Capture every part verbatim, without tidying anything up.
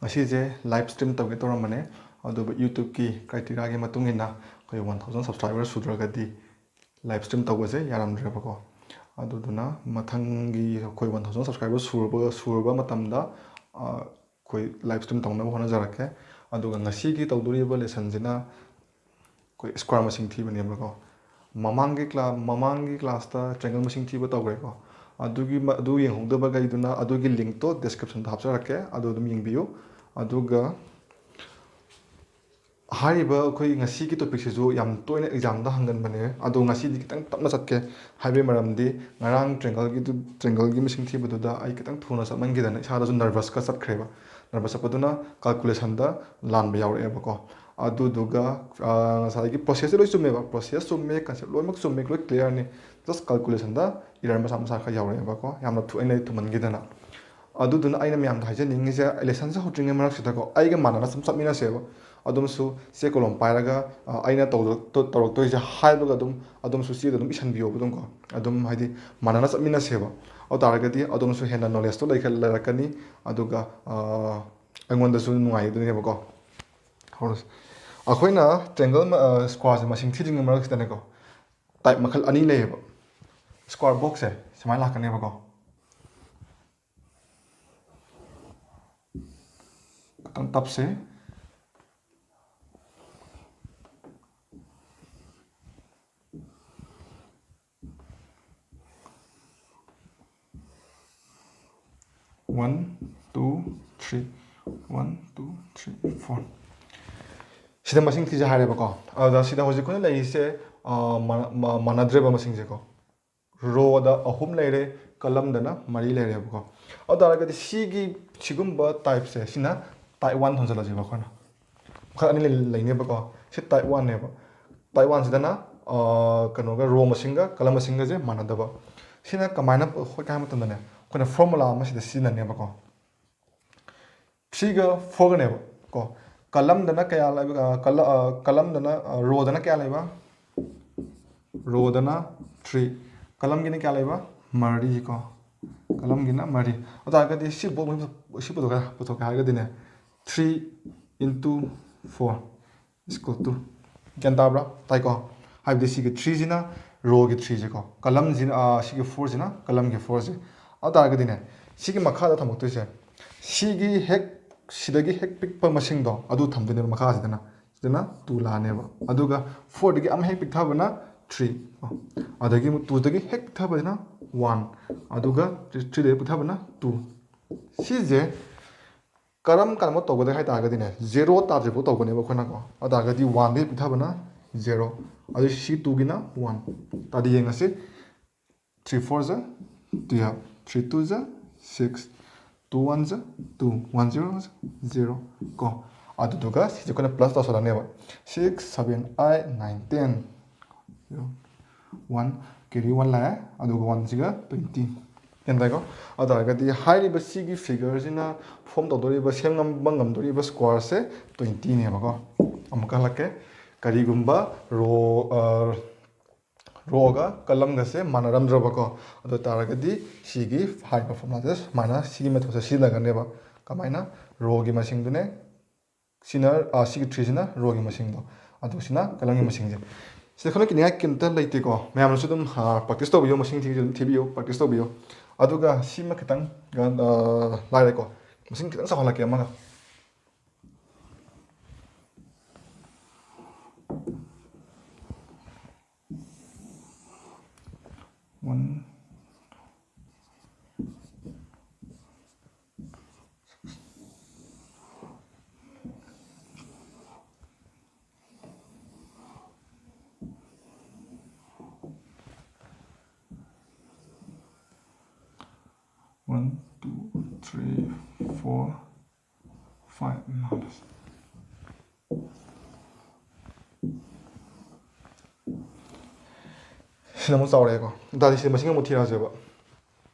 ꯉꯁꯤꯁꯦ live stream ꯇꯧꯒꯦ ꯇꯧꯔꯝꯕꯅꯦ, ꯑꯗꯨꯕꯨ YouTube-ꯀꯤ criteria-ꯒꯤ ꯃꯇꯨꯡ ꯏꯟꯅ ꯑꯩꯈꯣꯏ one thousand subscriber ꯁꯨꯗ꯭ꯔꯒꯗꯤ live stream ꯇꯧꯕꯁꯦ ꯌꯥꯔꯝꯗ꯭ꯔꯦꯕꯀꯣ꯫ ꯑꯗꯨꯗꯨꯅ ꯃꯊꯪꯒꯤ ꯑꯩꯈꯣꯏ one thousand subscriber ꯁꯨꯔꯕ, ꯁꯨꯔꯕ ꯃꯇꯝꯗ, ꯑ, ꯑꯩꯈꯣꯏ live stream ꯇꯧꯅꯕ ꯍꯣꯠꯅꯖꯔꯛꯀꯦ꯫ ꯑꯗꯨꯒ ꯉꯁꯤꯒꯤ ꯇꯧꯗꯣꯔꯤꯕ lesson-ꯁꯤꯅ ꯑꯩꯈꯣꯏ square ꯃꯁꯤꯡ ꯊꯤꯕꯅꯦꯕꯀꯣ꯫ ꯃꯃꯥꯡꯒꯤ ꯀ꯭ꯂꯥ-, ꯃꯃꯥꯡꯒꯤ class-ꯇ triangle ꯃꯁꯤꯡ ꯊꯤꯕ ꯇꯧꯈ꯭ꯔꯦꯀꯣ꯫ ꯑꯗꯨꯒꯤ ꯃ-, ꯑꯗꯨ ꯌꯦꯡꯍꯧꯗꯕꯈꯩꯗꯨꯅ ꯑꯗꯨꯒꯤ link-ꯇꯣ description-ꯗ ꯍꯥꯞꯆꯔꯛꯀꯦ, ꯑꯗꯨ ꯑꯗꯨꯝ ꯌꯦꯡꯕꯤꯌꯨ꯫ ꯑꯗꯨꯒ ꯍꯥꯏꯔꯤꯕ ꯑꯩꯈꯣꯏ ꯉꯁꯤꯒꯤ topic-ꯁꯤꯁꯨ ꯌꯥꯝ ꯇꯣꯏꯅ exam-ꯗ ꯍꯪꯒꯟꯕꯅꯦ, ꯑꯗꯣ ꯉꯁꯤꯗꯤ ꯈꯤꯇꯪ ꯇꯞꯅ ꯆꯠꯀꯦ꯫ ꯍꯥꯏꯕꯒꯤ ꯃꯔꯝꯗꯤ ꯉꯔꯥꯡ triangle-ꯒꯤꯗꯨ, triangle-ꯒꯤ ꯃꯁꯤꯡ ꯊꯤꯕꯗꯨꯗ ꯑꯩ ꯈꯤꯇꯪ ꯊꯨꯅ ꯆꯠꯃꯟꯈꯤꯗꯅ ꯏꯁꯥꯗꯁꯨ nervous-ꯀ ꯆꯠꯈ꯭ꯔꯦꯕ꯫ Nervous ꯆꯠꯄꯗꯨꯅ calculation-ꯗ ꯂꯥꯟꯕ ꯌꯥꯎꯔꯛꯑꯦꯕꯀꯣ꯫ ꯑꯗꯨꯗꯨꯒ, ꯑ, ꯉꯁꯥꯏꯒꯤ process-ꯁꯦ ꯂꯣꯏ ꯆꯨꯝꯃꯦꯕ, process ꯆꯨꯝꯃꯦ, concept ꯂꯣꯏꯅꯃꯛ ꯆꯨꯝꯃꯦ, ꯂꯣꯏ clear-ꯅꯤ, just calculation-ꯗ error ꯃꯆꯥ ꯃꯆꯥ ꯈꯔ ꯌꯥꯎꯔꯛꯑꯦꯕꯀꯣ, ꯌꯥꯝꯅ ꯊꯨ-, ꯑꯩꯅ ꯊꯨꯃꯟꯈꯤꯗꯅ꯫ ꯑꯗꯨꯗꯨꯅ ꯑꯩꯅ ꯃꯌꯥꯝꯗ ꯍꯥꯏꯖꯅꯤꯡꯉꯤꯁꯦ, lesson-ꯁꯦ ꯍꯧꯗ꯭ꯔꯤꯉꯩ ꯃꯔꯛꯁꯤꯗꯀꯣ, ꯑꯩꯒ ꯃꯥꯟꯅꯅ ꯁꯨꯝ ꯆꯠꯃꯤꯟꯅꯁꯦꯕ꯫ ꯑꯗꯨꯝꯁꯨ ꯆꯦ ꯀꯣꯂꯣꯝ ꯄꯥꯏꯔꯒ, ꯑ, ꯑꯩꯅ ꯇꯧꯗ-, ꯇꯧ-, ꯇꯧꯔꯛꯇꯣꯏꯁꯦ ꯍꯥꯏꯕꯒ ꯑꯗꯨꯝ, ꯑꯗꯨꯝꯁꯨ ꯆꯦꯗ ꯑꯗꯨꯝ ꯏꯁꯟꯕꯤꯌꯣꯕ ꯑꯗꯨꯝꯀꯣ꯫ ꯑꯗꯨꯝ ꯍꯥꯏꯗꯤ ꯃꯥꯟꯅꯅ ꯆꯠꯃꯤꯟꯅꯁꯦꯕ꯫ ꯑꯗꯨ ꯇꯥꯔꯒꯗꯤ ꯑꯗꯣꯝꯁꯨ ꯍꯦꯟꯅ knowledge-ꯇꯣ ꯂꯩꯈꯠ-, ꯂꯩꯔꯛꯀꯅꯤ, ꯑꯗꯨꯒ, ꯑ, ꯑꯩꯉꯣꯟꯗꯁꯨ ꯅꯨꯡꯉꯥꯏꯗꯣꯏꯅꯦꯕꯀꯣ꯫ ꯍꯧꯔꯁꯤ꯫ ꯑꯩꯈꯣꯏꯅ triangle ꯃ-, ꯑ, square-ꯁꯦ ꯃꯁꯤꯡ ꯊꯤꯗ꯭ꯔꯤꯉꯩ ꯃꯔꯛꯁꯤꯗꯅꯦꯀꯣ, type ꯃꯈꯜ ꯑꯅꯤ ꯂꯩꯌꯦꯕ꯫ Square box-ꯁꯦ ꯁꯨꯃꯥꯏꯅ ꯂꯥꯛꯀꯅꯦꯕꯀꯣ꯫ ꯈꯤꯇꯪ ꯇꯞꯁꯦ꯫ One, two, three, one, two, three, four꯫ ꯁꯤꯗ ꯃꯁꯤꯡ ꯊꯤꯖꯦ ꯍꯥꯏꯔꯦꯕꯀꯣ꯫ ꯑꯗꯨꯗ ꯁꯤꯗ ꯍꯧꯖꯤꯛ ꯑꯩꯈꯣꯏꯅ ꯂꯩꯔꯤꯁꯦ, ꯑ, ꯃꯥ-, ꯃꯥ-, ꯃꯥꯟꯅꯗ꯭ꯔꯦꯕ ꯃꯁꯤꯡꯁꯦꯀꯣ꯫ Row-ꯗ ꯑꯍꯨꯝ ꯂꯩꯔꯦ, column-ꯗꯅ ꯃꯔꯤ ꯂꯩꯔꯦꯕꯀꯣ꯫ ꯑꯗꯨ ꯇꯥꯔꯒꯗꯤ ꯁꯤꯒꯤ, ꯁꯤꯒꯨꯝꯕ type-ꯁꯦ, ꯁꯤꯅ type one ꯊꯣꯟꯖꯜꯂꯁꯦꯕ ꯑꯩꯈꯣꯏꯅ꯫ ꯃꯈꯜ ꯑꯅꯤ ꯂꯩ-, ꯂꯩꯅꯦꯕꯀꯣ꯫ ꯁꯤ type one-ꯅꯦꯕ꯫ Type one-ꯁꯤꯗꯅ, ꯑ, ꯀꯩꯅꯣꯒ, row ꯃꯁꯤꯡꯒ column ꯃꯁꯤꯡꯒꯁꯦ ꯃꯥꯟꯅꯗꯕ꯫ ꯁꯤꯅ ꯀꯃꯥꯏꯅ ꯍꯣꯠꯀꯦ ꯍꯥꯏꯕ ꯃꯇꯝꯗꯅꯦ, ꯑꯩꯈꯣꯏꯅ formula ꯑꯃ ꯁꯤꯗ ꯁꯤꯖꯤꯟꯅꯅꯦꯕꯀꯣ꯫ Three-ꯒ four-ꯒꯅꯦꯕ ꯀꯣ꯫ Column-ꯗꯅ ꯀꯌꯥ ꯂꯩꯕ, ꯑ, col-, ꯑ, column-ꯗꯅ, ꯑ, row-ꯗꯅ ꯀꯌꯥ ꯂꯩꯕ? Row-ꯗꯅ three꯫ Column-ꯒꯤꯅ ꯀꯌꯥ ꯂꯩꯕ? ꯃꯔꯤ ꯀꯣ꯫ Column-ꯒꯤꯅ ꯃꯔꯤ꯫ ꯑꯗꯨ ꯇꯥꯔꯒꯗꯤ ꯁꯤ ꯕꯣꯛ-, ꯁꯤ ꯄꯨꯊꯣꯛꯀꯦ, ꯄꯨꯊꯣꯛꯀꯦ ꯍꯥꯏꯔꯒꯗꯤꯅꯦ, three into four is equal to, ꯒ꯭ꯌꯥꯟ ꯇꯥꯕ꯭ꯔꯥ? ꯇꯥꯏꯀꯣ? ꯍꯥꯏꯕꯗꯤ ꯁꯤꯒꯤ ꯊ꯭ꯔꯤꯁꯤꯅ ꯔꯣꯒꯤ ꯊ꯭ꯔꯤꯁꯦꯀꯣ, ꯀꯂꯝꯁꯤꯅ, ꯑꯥ, ꯁꯤꯒꯤ ꯐꯣꯔꯁꯤꯅ ꯀꯂꯝꯒꯤ ꯐꯣꯔꯁꯦ꯫ ꯑꯗꯨ ꯇꯥꯔꯒꯗꯤꯅꯦ, ꯁꯤꯒꯤ ꯃꯈꯥꯗ ꯊꯝꯃꯛꯇꯣꯏꯁꯦ, ꯁꯤꯒꯤ ꯍꯦꯛ, ꯁꯤꯗꯒꯤ ꯍꯦꯛ ꯄꯤꯛꯄ ꯃꯁꯤꯡꯗꯣ ꯑꯗꯨ ꯊꯝꯗꯣꯏꯅꯦꯕ ꯃꯈꯥꯁꯤꯗꯅ꯫ ꯁꯤꯗꯅ ꯇꯨ ꯂꯥꯛꯑꯅꯦꯕ꯫ ꯑꯗꯨꯒ ꯐꯣꯔꯗꯒꯤ ꯑꯃ ꯍꯦꯛ ꯄꯤꯛꯊꯕꯅ ꯊ꯭ꯔꯤ꯫ ꯑꯗꯒꯤ ꯑꯃꯨꯛ ꯇꯨꯗꯒꯤ ꯍꯦꯛ ꯄꯤꯛꯊꯕꯁꯤꯅ ꯋꯥꯟ꯫ ꯑꯗꯨꯒ ꯊ꯭ꯔꯤꯗꯒꯤ ꯄꯤꯛꯊꯕꯅ ꯇꯨ꯫ ꯁꯤꯁꯦ ꯀꯔꯝ ꯀꯥꯟꯗ ꯇꯧꯒꯗꯒꯦ ꯍꯥꯏ ꯇꯥꯔꯒꯗꯤꯅꯦ, ꯖꯦꯔꯣ ꯇꯥꯗ꯭ꯔꯤꯐꯥꯎ ꯇꯧꯒꯅꯦꯕ ꯑꯩꯈꯣꯏꯅꯀꯣ꯫ ꯑꯗꯨ ꯇꯥꯔꯒꯗꯤ ꯋꯥꯟꯗꯒꯤ ꯄꯤꯛꯊꯕꯅ ꯖꯦꯔꯣ꯫ ꯑꯗꯨ ꯁꯤ ꯇꯨꯒꯤꯅ ꯋꯥꯟ꯫ ꯇꯥꯗꯤ ꯌꯦꯡꯉꯁꯤ꯫ Three four ꯖ twelve, three two ꯖ six, two one ꯖ two, one zero ꯖ zero ꯀꯣ꯫ ꯑꯗꯨꯗꯨꯒ ꯁꯤꯁꯦ ꯑꯩꯈꯣꯏꯅ plus ꯇꯧꯁꯜꯂꯅꯦꯕ꯫ Six, seven, eight, nine, ten꯫ One, carry one ꯂꯥꯛꯑꯦ, ꯑꯗꯨꯒ ꯋꯥꯟꯁꯤꯒ ꯇ꯭ꯋꯦꯟꯇꯤ꯫ ꯒ꯭ꯌꯥꯟ ꯇꯥꯏꯀꯣ? ꯑꯗꯨ ꯇꯥꯔꯒꯗꯤ ꯍꯥꯏꯔꯤꯕ ꯁꯤꯒꯤ ꯐꯤꯒꯔꯁꯤꯅ ꯐꯣꯝ ꯇꯧꯗꯣꯔꯤꯕ, ꯁꯦꯝ ꯉꯝꯕ ꯉꯝꯗꯣꯔꯤꯕ ꯁ꯭ꯀ꯭ꯋꯥꯔꯁꯦ ꯇ꯭ꯋꯦꯟꯇꯤꯅꯦꯕꯀꯣ꯫ ꯑꯃꯨꯛꯀ ꯍꯜꯂꯛꯀꯦ꯫ ꯀꯔꯤꯒꯨꯝꯕ ꯔꯣ, ꯑ, ꯔꯣꯒ ꯀꯂꯝꯒꯁꯦ ꯃꯥꯟꯅꯔꯝꯗ꯭ꯔꯕꯀꯣ, ꯑꯗꯨ ꯇꯥꯔꯒꯗꯤ ꯁꯤꯒꯤ ꯍꯥꯏꯔꯤꯕ ꯐꯣꯔꯃꯨꯂꯥꯁꯦ ꯁꯨꯃꯥꯏꯅ ꯁꯤꯒꯤ ꯃꯦꯊꯣꯠꯁꯦ ꯁꯤꯖꯤꯟꯅꯒꯅꯦꯕ꯫ ꯀꯃꯥꯏꯅ? ꯔꯣꯒꯤ ꯃꯁꯤꯡꯗꯨꯅꯦ, ꯁꯤꯅ, ꯑ, ꯁꯤꯒꯤ ꯊ꯭ꯔꯤꯁꯤꯅ ꯔꯣꯒꯤ ꯃꯁꯤꯡꯗꯣ, ꯑꯗꯨ ꯁꯤꯅ ꯀꯂꯝꯒꯤ ꯃꯁꯤꯡꯁꯦ꯫ ꯁꯤꯗ ꯑꯩꯈꯣꯏꯅ ꯀꯤꯅꯤꯡꯉꯥꯏ ꯀꯩꯝꯇ ꯂꯩꯇꯦꯀꯣ꯫ ꯃꯌꯥꯝꯅꯁꯨ ꯑꯗꯨꯝ, ꯑ, ꯄ꯭ꯔꯦꯛꯇꯤꯁ ꯇꯧꯕꯤꯌꯣ, ꯃꯁꯤꯡ ꯊꯤꯕꯁꯨ ꯑꯗꯨꯝ ꯊꯤꯕꯤꯌꯨ, ꯄ꯭ꯔꯦꯛꯇꯤꯁ ꯇꯧꯕꯤꯌꯣ꯫ ꯑꯗꯨꯒ ꯁꯤꯃ ꯈꯤꯇꯪ, ꯑ, ꯂꯥꯏꯔꯦꯀꯣ꯫ ꯃꯁꯤꯡ ꯈꯤꯇꯪ ꯆꯥꯎꯍꯜꯂꯛꯀꯦ ꯑꯃꯒ꯫ One, one, two, three, four, five, ꯃꯥꯜꯂꯦ꯫ ꯁꯤꯅ ꯑꯃꯨꯛ ꯆꯥꯎꯔꯛꯑꯦꯀꯣ꯫ ꯑꯗꯨ ꯇꯥꯔꯗꯤ ꯁꯤꯗ ꯃꯁꯤꯡ ꯑꯃꯨꯛ ꯊꯤꯔꯛꯑꯁꯦꯕ꯫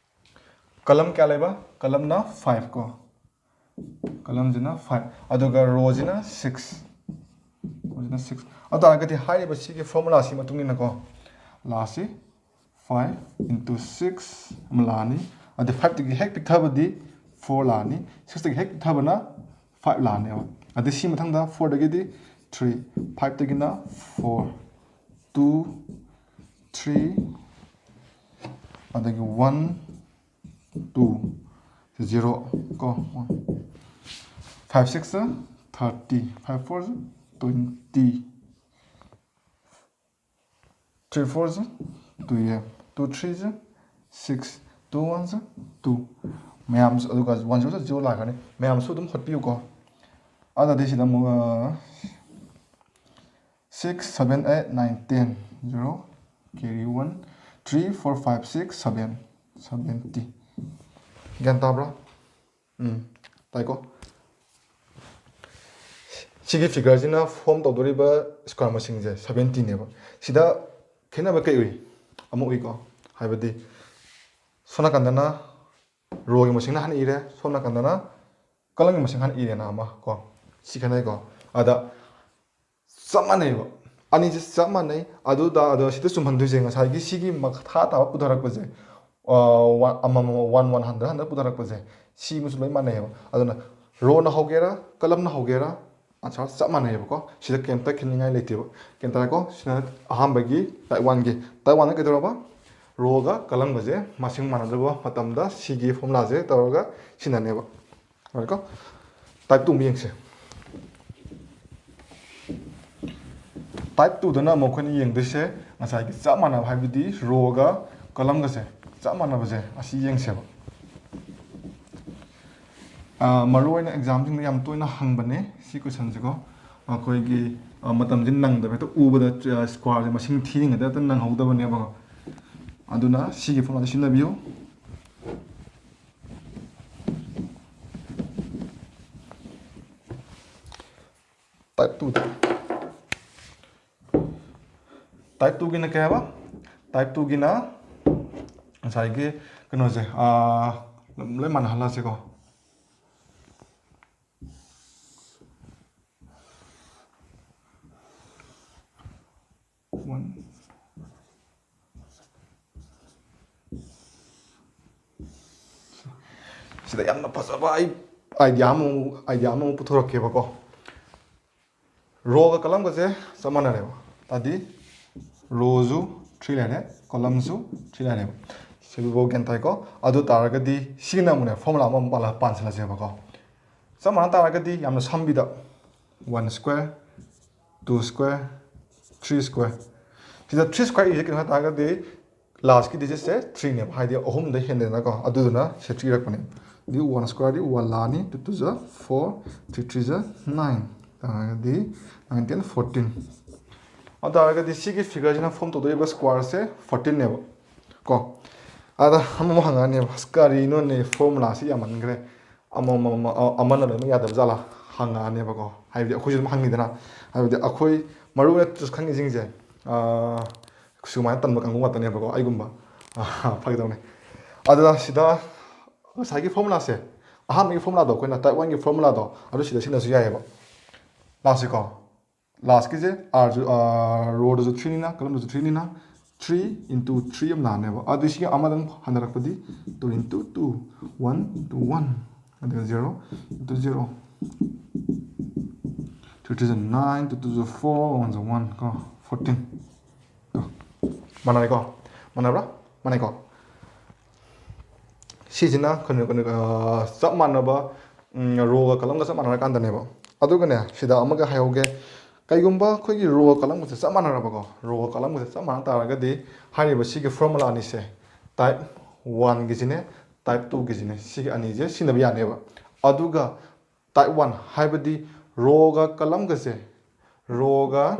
ꯀꯂꯝ ꯀꯌꯥ ꯂꯩꯕ? ꯀꯂꯝꯅ ꯐꯥꯏꯚ ꯀꯣ꯫ ꯀꯂꯝꯁꯤꯅ ꯐꯥꯏꯚ, ꯑꯗꯨꯒ ꯔꯣꯁꯤꯅ ꯁꯤꯛꯁ꯫ ꯔꯣꯁꯤꯅ ꯁꯤꯛꯁ꯫ ꯑꯗꯨ ꯇꯥꯔꯒꯗꯤ ꯍꯥꯏꯔꯤꯕ ꯁꯤꯒꯤ ꯐꯣꯔꯃꯨꯂꯥꯁꯤ ꯃꯇꯨꯡ ꯏꯟꯅꯀꯣ, ꯂꯥꯛꯑꯁꯤ ꯐꯥꯏꯚ into six ꯑꯃ ꯂꯥꯛꯑꯅꯤ꯫ ꯑꯗꯨ ꯐꯥꯏꯚꯇꯒꯤ ꯍꯦꯛ ꯄꯤꯛꯊꯕꯗꯤ ꯐꯣꯔ ꯂꯥꯛꯑꯅꯤ꯫ ꯁꯤꯛꯁꯇꯒꯤ ꯍꯦꯛ ꯄꯤꯛꯊꯕꯅ ꯐꯥꯏꯚ ꯂꯥꯛꯑꯅꯦꯕ꯫ ꯑꯗꯩ ꯁꯤ ꯃꯊꯪꯗ ꯐꯣꯔꯗꯒꯤꯗꯤ ꯊ꯭ꯔꯤ, ꯐꯥꯏꯚꯇꯒꯤꯅ ꯐꯣꯔ, ꯇꯨ, ꯊ꯭ꯔꯤ, ꯑꯗꯒꯤ ꯋꯥꯟ, ꯇꯨ, ꯖꯤꯔꯣ ꯀꯣ꯫ Five six thirty, five four twenty, three ꯐꯣꯔꯁꯦ ꯇꯨ ꯑꯦ, ꯇꯨ ꯊ꯭ꯔꯤꯁꯦ ꯁꯤꯛꯁ, ꯇꯨ ꯋꯥꯟꯁꯦ ꯇꯨ꯫ ꯃꯌꯥꯝꯁꯨ, ꯑꯗꯨꯒ ꯋꯥꯟ ꯖꯤꯔꯣꯁꯦ ꯖꯤꯔꯣ ꯂꯥꯛꯀꯅꯤ꯫ ꯃꯌꯥꯝꯁꯨ ꯑꯗꯨꯝ ꯍꯣꯠꯄꯤꯌꯨꯀꯣ꯫ ꯑꯗꯨꯗꯤ ꯁꯤꯗ ꯑꯃꯨꯛ, six, seven, eight, nine, ten, zero, carry one, three, four, five, six, seven, seventy. ꯒ꯭ꯌꯥꯟ ꯇꯥꯕ꯭ꯔꯥ? ꯎꯝ, ꯇꯥꯏꯀꯣ? ꯁꯤꯒꯤ ꯐꯤꯒꯔꯁꯤꯅ ꯐꯣꯝ ꯇꯧꯗꯣꯔꯤꯕ ꯁ꯭ꯀ꯭ꯋꯥꯔ ꯃꯁꯤꯡꯁꯦ ꯁꯚꯦꯟꯇꯤꯅꯦꯕ꯫ ꯁꯤꯗ ꯈꯦꯠꯅꯕ ꯀꯩ ꯎꯏ? ꯑꯃ ꯎꯏꯀꯣ? ꯍꯥꯏꯕꯗꯤ ꯁꯣꯝ ꯅꯥꯀꯟꯗꯅ ꯔꯣꯒꯤ ꯃꯁꯤꯡꯅ ꯍꯥꯟꯅ ꯏꯔꯦ, ꯁꯣꯝ ꯅꯥꯀꯟꯗꯅ ꯀꯂꯝꯒꯤ ꯃꯁꯤꯡ ꯍꯥꯟꯅ ꯏꯔꯦꯅ ꯑꯃ ꯀꯣ꯫ ꯁꯤ ꯈꯦꯠꯅꯩꯀꯣ? ꯑꯗ ꯆꯞ ꯃꯥꯟꯅꯩꯕ꯫ ꯑꯅꯤꯁꯦ ꯆꯞ ꯃꯥꯟꯅꯩ꯫ ꯑꯗꯨꯗ, ꯑꯗꯣ ꯁꯤꯗ ꯆꯨꯝꯍꯟꯗꯣꯏꯁꯦ ꯉꯁꯥꯏꯒꯤ ꯁꯤꯒꯤ ꯃꯈꯥ ꯇꯥꯕ ꯄꯨꯊꯔꯛꯄꯁꯦ, ꯑ, ꯋꯥ-, ꯑꯃꯃꯝ ꯋꯥꯟ ꯋꯥꯟ ꯍꯟꯗ꯭ꯔꯦꯠ ꯍꯟꯗ꯭ꯔꯦꯠ ꯄꯨꯊꯔꯛꯄꯁꯦ, ꯁꯤ ꯑꯃꯁꯨ ꯂꯣꯏ ꯃꯥꯟꯅꯩꯌꯦꯕ꯫ ꯑꯗꯨꯅ ꯔꯣꯅ ꯍꯧꯒꯦꯔꯥ, ꯀꯂꯝꯅ ꯍꯧꯒꯦꯔꯥ, ꯑꯟꯁꯔ ꯆꯞ ꯃꯥꯟꯅꯩꯌꯦꯕꯀꯣ꯫ ꯁꯤꯗ ꯀꯩꯝꯇ ꯈꯦꯠꯅꯤꯡꯉꯥꯏ ꯂꯩꯇꯦꯕ꯫ ꯒ꯭ꯌꯥꯟ ꯇꯥꯔꯦꯀꯣ? ꯁꯤꯅ ꯑꯍꯥꯟꯕꯒꯤ ꯇꯥꯏꯞ ꯋꯥꯟꯒꯤ꯫ ꯇꯥꯏꯞ ꯋꯥꯟꯗ ꯀꯩꯗꯧꯔꯕ? ꯔꯣꯒ ꯀꯂꯝꯒꯁꯦ ꯃꯁꯤꯡ ꯃꯥꯟꯅꯗꯕ ꯃꯇꯝꯗ ꯁꯤꯒꯤ ꯐꯣꯔꯃꯨꯂꯥꯁꯦ ꯇꯧꯔꯒ ꯁꯤꯟꯅꯅꯦꯕ꯫ ꯌꯥꯔꯦꯀꯣ? ꯇꯥꯏꯞ ꯇꯨ ꯑꯃꯨꯛ ꯌꯦꯡꯁꯦ꯫ ꯇꯥꯏꯞ ꯇꯨꯗꯅ ꯑꯃꯨꯛ ꯑꯩꯈꯣꯏꯅ ꯌꯦꯡꯗꯣꯏꯁꯦ ꯉꯁꯥꯏꯒꯤ ꯆꯞ ꯃꯥꯟꯅꯕ, ꯍꯥꯏꯕꯗꯤ ꯔꯣꯒ ꯀꯂꯝꯒꯁꯦ ꯆꯞ ꯃꯥꯟꯅꯕꯁꯦ ꯑꯁꯤ ꯌꯦꯡꯁꯦꯕ꯫ ꯑ, ꯃꯔꯨꯑꯣꯏꯅ ꯑꯦꯛꯖꯥꯝꯁꯤꯡꯗ ꯌꯥꯝ ꯇꯣꯏꯅ ꯍꯪꯕꯅꯦ ꯁꯤ ꯀꯣꯏꯁꯟꯁꯦꯀꯣ꯫ ꯑꯩꯈꯣꯏꯒꯤ, ꯑ, ꯃꯇꯝꯁꯤ ꯅꯪꯗꯕ, ꯍꯦꯛꯇ ꯎꯕꯗ, ꯑ, ꯁ꯭ꯀ꯭ꯋꯥꯔꯁꯦ ꯃꯁꯤꯡ ꯊꯤꯔꯤꯉꯩꯗ ꯍꯦꯛꯇ ꯅꯪꯍꯧꯗꯕꯅꯦꯕ꯫ ꯑꯗꯨꯅ ꯁꯤꯒꯤ ꯐꯣꯔꯃꯨꯂꯥꯁꯦ ꯁꯤꯖꯤꯟꯅꯕꯤꯌꯨ꯫ ꯇꯥꯏꯞ ꯇꯨꯗ꯫ ꯇꯥꯏꯞ ꯇꯨꯒꯤꯅ ꯀꯩ ꯍꯥꯏꯕ? ꯇꯥꯏꯞ ꯇꯨꯒꯤꯅ ꯉꯁꯥꯏꯒꯤ ꯀꯩꯅꯣꯁꯦ, ꯑꯥ, ꯂꯣꯏ ꯃꯥꯟꯅꯍꯜꯂꯁꯤꯀꯣ꯫ ꯁꯤꯗ ꯌꯥꯝꯅ ꯐꯖꯕ ꯑꯩ ꯑꯥꯏꯗꯤꯌꯥ ꯑꯃꯃꯨꯛ ꯑꯥꯏꯗꯤꯌꯥ ꯑꯃꯃꯨꯛ ꯄꯨꯊꯣꯔꯛꯀꯦꯕꯀꯣ꯫ ꯔꯣꯒ ꯀꯂꯝꯒꯁꯦ ꯆꯞ ꯃꯥꯟꯅꯔꯦꯕ꯫ ꯇꯥꯗꯤ ꯔꯣꯁꯨ ꯊ꯭ꯔꯤ ꯂꯩꯔꯦ, ꯀꯣꯂꯝꯁꯨ ꯊ꯭ꯔꯤ ꯂꯩꯔꯦꯕ꯫ ꯁꯤꯕꯨ ꯒ꯭ꯌꯥꯟ ꯇꯥꯏꯀꯣ? ꯑꯗꯨ ꯇꯥꯔꯒꯗꯤ ꯁꯤꯒꯤꯅ ꯑꯃꯨꯛꯅꯦ ꯐꯣꯔꯃꯨꯂꯥ ꯑꯃꯃꯨꯛ ꯄꯥꯜꯂ ꯄꯥꯟꯁꯤꯜꯂꯁꯦꯕꯀꯣ꯫ ꯆꯞ ꯃꯥꯟꯅ ꯇꯥꯔꯒꯗꯤ ꯌꯥꯝꯅ ꯁꯝꯕꯤꯗ one square, two square, three square. ꯁꯤꯗ ꯊ꯭ꯔꯤ ꯁ꯭ꯀ꯭ꯋꯦꯔ ꯏꯁꯦ ꯀꯩꯅꯣ ꯍꯥꯏ ꯇꯥꯔꯒꯗꯤ ꯂꯥꯁꯀꯤ ꯗꯤꯖꯤꯠꯁꯦ ꯊ꯭ꯔꯤꯅꯦꯕ, ꯍꯥꯏꯗꯤ ꯑꯍꯨꯝꯗ ꯍꯦꯟꯗꯦꯗꯅꯀꯣ, ꯑꯗꯨꯗꯨꯅ ꯁꯤ ꯊ꯭ꯔꯤ ꯏꯔꯛꯄꯅꯦ꯫ ꯑꯗꯨꯗꯤ ꯋꯥꯟ ꯁ꯭ꯀ꯭ꯋꯦꯔꯗꯤ ꯋꯥꯟ ꯂꯥꯛꯑꯅꯤ, ꯇꯨ ꯇꯨ ꯖ ꯐꯣꯔ, ꯊ꯭ꯔꯤ ꯊ꯭ꯔꯤ ꯖ ꯅꯥꯏꯟ, ꯇꯥꯔꯒꯗꯤ ꯅꯥꯏꯟ ꯇꯦꯟ ꯐꯣꯔꯇꯤꯟ꯫ ꯑꯗꯨ ꯇꯥꯔꯒꯗꯤ ꯁꯤꯒꯤ ꯐꯤꯒꯔꯁꯤꯅ ꯐꯣꯔꯝ ꯇꯧꯗꯣꯔꯤꯕ ꯁ꯭ꯀ꯭ꯋꯥꯔꯁꯦ ꯐꯣꯔꯇꯤꯟꯅꯦꯕ ꯀꯣ꯫ ꯑꯗ ꯑꯃꯃꯨꯛ ꯍꯪꯉꯛꯑꯅꯦꯕ, "ꯑꯁ, ꯀꯔꯤꯅꯣꯅꯦ, ꯐꯣꯔꯃꯨꯂꯥꯁꯤ ꯌꯥꯝꯃꯟꯈ꯭ꯔꯦ, ꯑꯃꯃꯝ ꯑ-, ꯑꯃꯅ ꯂꯣꯏꯅꯃꯛ ꯌꯥꯗꯕ ꯖꯥꯠꯂꯥ?" ꯍꯪꯉꯛꯑꯅꯦꯕꯀꯣ꯫ ꯍꯥꯏꯕꯗꯤ ꯑꯩꯈꯣꯏꯁꯨ ꯑꯗꯨꯝ ꯍꯪꯉꯤꯗꯅ, ꯍꯥꯏꯕꯗꯤ ꯑꯩꯈꯣꯏ ꯃꯔꯨ ꯑꯣꯏꯅ ꯈꯪꯉꯤꯁꯤꯡꯁꯦ, ꯑ, ꯁꯨꯃꯥꯏꯅ ꯇꯟꯕ ꯀꯥꯡꯕꯨ ꯉꯥꯛꯇꯅꯦꯕꯀꯣ, ꯑꯩꯒꯨꯝꯕ꯫ ꯑ, ꯐꯥꯒꯤ ꯇꯧꯅꯦ꯫ ꯑꯗꯨꯅ ꯁꯤꯗ ꯉꯁꯥꯏꯒꯤ ꯐꯣꯔꯃꯨꯂꯥꯁꯦ, ꯑꯍꯥꯟꯕꯒꯤ ꯐꯣꯔꯃꯨꯂꯥꯗꯣ, ꯑꯩꯈꯣꯏꯅ ꯇꯥꯏꯞ ꯋꯥꯟꯒꯤ ꯐꯣꯔꯃꯨꯂꯥꯗꯣ, ꯑꯗꯨ ꯁꯤꯗ ꯁꯤꯖꯤꯟꯅꯁꯨ ꯌꯥꯏꯑꯕ꯫ ꯂꯥꯛꯁꯤꯀꯣ꯫ ꯂꯥꯁꯀꯤꯁꯦ ꯑꯥꯔꯁꯨ, ꯔꯣꯗꯁꯨ ꯊ꯭ꯔꯤꯅꯤꯅ, ꯀꯂꯝꯗꯁꯨ ꯊ꯭ꯔꯤꯅꯤꯅ, ꯊ꯭ꯔꯤ ꯏꯟꯇꯨ ꯊ꯭ꯔꯤ ꯑꯃ ꯂꯥꯛꯑꯅꯦꯕ꯫ ꯑꯗꯨ ꯁꯤꯒꯤ ꯑꯃꯗꯪ ꯍꯟꯊꯔꯛꯄꯗꯤ two into two, one into one, ꯑꯗꯨꯒ zero into zero, two two ꯖ ꯅꯥꯏꯟ, ꯇꯨ ꯇꯨ ꯖ ꯐꯣꯔ, ꯋꯥꯟ ꯖ ꯋꯥꯟ ꯀꯣ, ꯐꯣꯔꯇꯤꯟ ꯀꯣ꯫ ꯃꯥꯟꯅꯔꯦꯀꯣ? ꯃꯥꯟꯅꯕ꯭ꯔꯥ? ꯃꯥꯟꯅꯩꯀꯣ? ꯁꯤꯁꯤꯅ ꯀꯩꯅꯣ, ꯀꯩꯅꯣ, ꯑ, ꯆꯞ ꯃꯥꯟꯅꯕ, ꯎꯝ, ꯔꯣꯒ ꯀꯂꯝꯒ ꯆꯞ ꯃꯥꯟꯅꯔꯀꯥꯟꯗꯅꯦꯕ꯫ ꯑꯗꯨꯒꯅꯦ, ꯁꯤꯗ ꯑꯃꯒ ꯍꯥꯏꯍꯧꯒꯦ꯫ ꯀꯩꯒꯨꯝꯕ ꯑꯩꯈꯣꯏꯒꯤ ꯔꯣꯒ ꯀꯂꯝꯒꯁꯦ ꯆꯞ ꯃꯥꯟꯅꯔꯕꯀꯣ, ꯔꯣꯒ ꯀꯂꯝꯒꯁꯦ ꯆꯞ ꯃꯥꯟꯅ ꯇꯥꯔꯒꯗꯤ ꯍꯥꯏꯔꯤꯕ ꯁꯤꯒꯤ ꯐꯣꯔꯃꯨꯂꯥ ꯑꯅꯤꯁꯦ, ꯇꯥꯏꯞ ꯋꯥꯟꯒꯤꯁꯤꯅꯦ, ꯇꯥꯏꯞ ꯇꯨꯒꯤꯁꯤꯅꯦ, ꯁꯤꯒꯤ ꯑꯅꯤꯁꯦ ꯁꯤꯖꯤꯟꯅꯕ ꯌꯥꯅꯦꯕ꯫ ꯑꯗꯨꯒ ꯇꯥꯏꯞ ꯋꯥꯟ ꯍꯥꯏꯕꯗꯤ ꯔꯣꯒ ꯀꯂꯝꯒꯁꯦ, ꯔꯣꯒ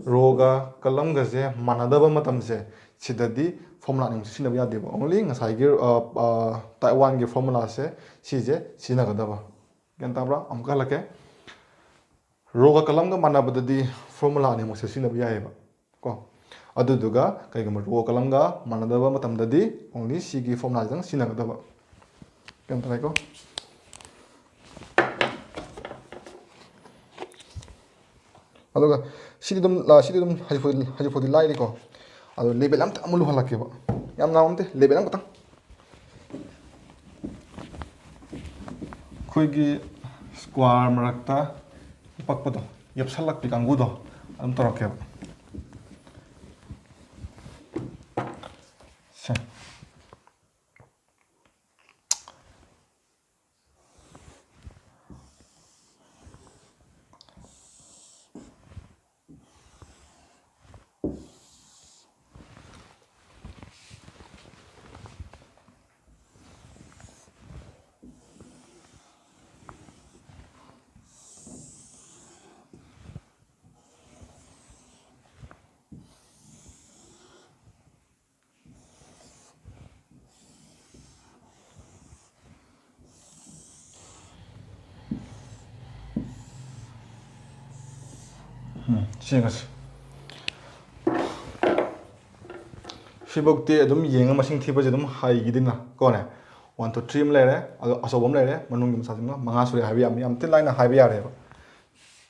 ꯔꯣꯒ ꯀꯂꯝꯒꯁꯦ ꯃꯥꯟꯅꯗꯕ ꯃꯇꯝꯁꯦ, ꯁꯤꯗꯗꯤ ꯐꯣꯔꯃꯨꯂꯥ ꯑꯅꯤꯃꯛꯁꯦ ꯁꯤꯖꯤꯟꯅꯕ ꯌꯥꯗꯦꯕ꯫ Only ꯉꯁꯥꯏꯒꯤ, ꯑ, ꯑ, ꯇꯥꯏꯞ ꯋꯥꯟꯒꯤ ꯐꯣꯔꯃꯨꯂꯥꯁꯦ, ꯁꯤꯁꯦ ꯁꯤꯖꯤꯟꯅꯒꯗꯕ꯫ ꯒ꯭ꯌꯥꯟ ꯇꯥꯕ꯭ꯔꯥ? ꯑꯃꯨꯛꯀ ꯍꯜꯂꯛꯀꯦ꯫ ꯔꯣꯒ ꯀꯂꯝꯒ ꯃꯥꯟꯅꯕꯗꯗꯤ ꯐꯣꯔꯃꯨꯂꯥ ꯑꯅꯤꯃꯛꯁꯦ ꯁꯤꯖꯤꯟꯅꯕ ꯌꯥꯏꯑꯕ ꯀꯣ꯫ ꯑꯗꯨꯗꯨꯒ ꯀꯩꯒꯨꯝꯕ ꯔꯣꯒ ꯀꯂꯝꯒ ꯃꯥꯟꯅꯗꯕ ꯃꯇꯝꯗꯗꯤ only ꯁꯤꯒꯤ ꯐꯣꯔꯃꯨꯂꯥꯁꯤꯗꯪ ꯁꯤꯖꯤꯟꯅꯒꯗꯕ꯫ ꯒ꯭ꯌꯥꯟ ꯇꯥꯔꯦꯀꯣ? ꯑꯗꯨꯒ ꯁꯤꯗꯤ ꯑꯗꯨꯝ, ꯑ, ꯁꯤꯗꯤ ꯑꯗꯨꯝ ꯍꯧꯖꯤꯛ ꯐꯥꯎꯗꯤ, ꯍꯧꯖꯤꯛ ꯐꯥꯎꯗꯤ ꯂꯥꯏꯔꯤꯀꯣ꯫ ꯑꯗꯣ ꯂꯦꯕꯦꯜ ꯑꯝꯇ ꯑꯃꯨꯛ ꯂꯨꯍꯜꯂꯛꯀꯦꯕ꯫ ꯌꯥꯝ ꯅꯥꯎ ꯅꯠꯇꯦ, ꯂꯦꯕꯦꯜ ꯑꯃꯈꯛꯇꯪ꯫ ꯑꯩꯈꯣꯏꯒꯤ ꯁ꯭ꯀ꯭ꯋꯥꯔ ꯃꯔꯛꯇ ꯑꯄꯛꯄꯗꯣ, ꯌꯦꯞꯁꯜꯂꯛꯄꯤ ꯀꯥꯡꯕꯨꯗꯣ ꯑꯗꯨꯝ ꯇꯧꯔꯛꯀꯦꯕ꯫ ꯁꯦ꯫ ꯎꯝ, ꯁꯤ ꯌꯦꯡꯉꯁꯤ꯫ ꯁꯤꯐꯧꯗꯤ ꯑꯗꯨꯝ ꯌꯦꯡꯉ ꯃꯁꯤꯡ ꯊꯤꯕꯁꯦ ꯑꯗꯨꯝ ꯍꯩꯈꯤꯗꯣꯏꯅ ꯀꯣꯅꯦ꯫ One, two, three ꯑꯃ ꯂꯩꯔꯦ, ꯑꯗꯣ ꯑꯆꯧꯕ ꯑꯃ ꯂꯩꯔꯦ, ꯃꯅꯨꯡꯒꯤ ꯃꯆꯥꯁꯤꯃ ꯃꯉꯥ ꯁꯨꯔꯦ ꯍꯥꯏꯕ ꯌꯥꯝ, ꯌꯥꯝ ꯊꯤ ꯂꯥꯏꯅ ꯍꯥꯏꯕ ꯌꯥꯔꯦꯕ꯫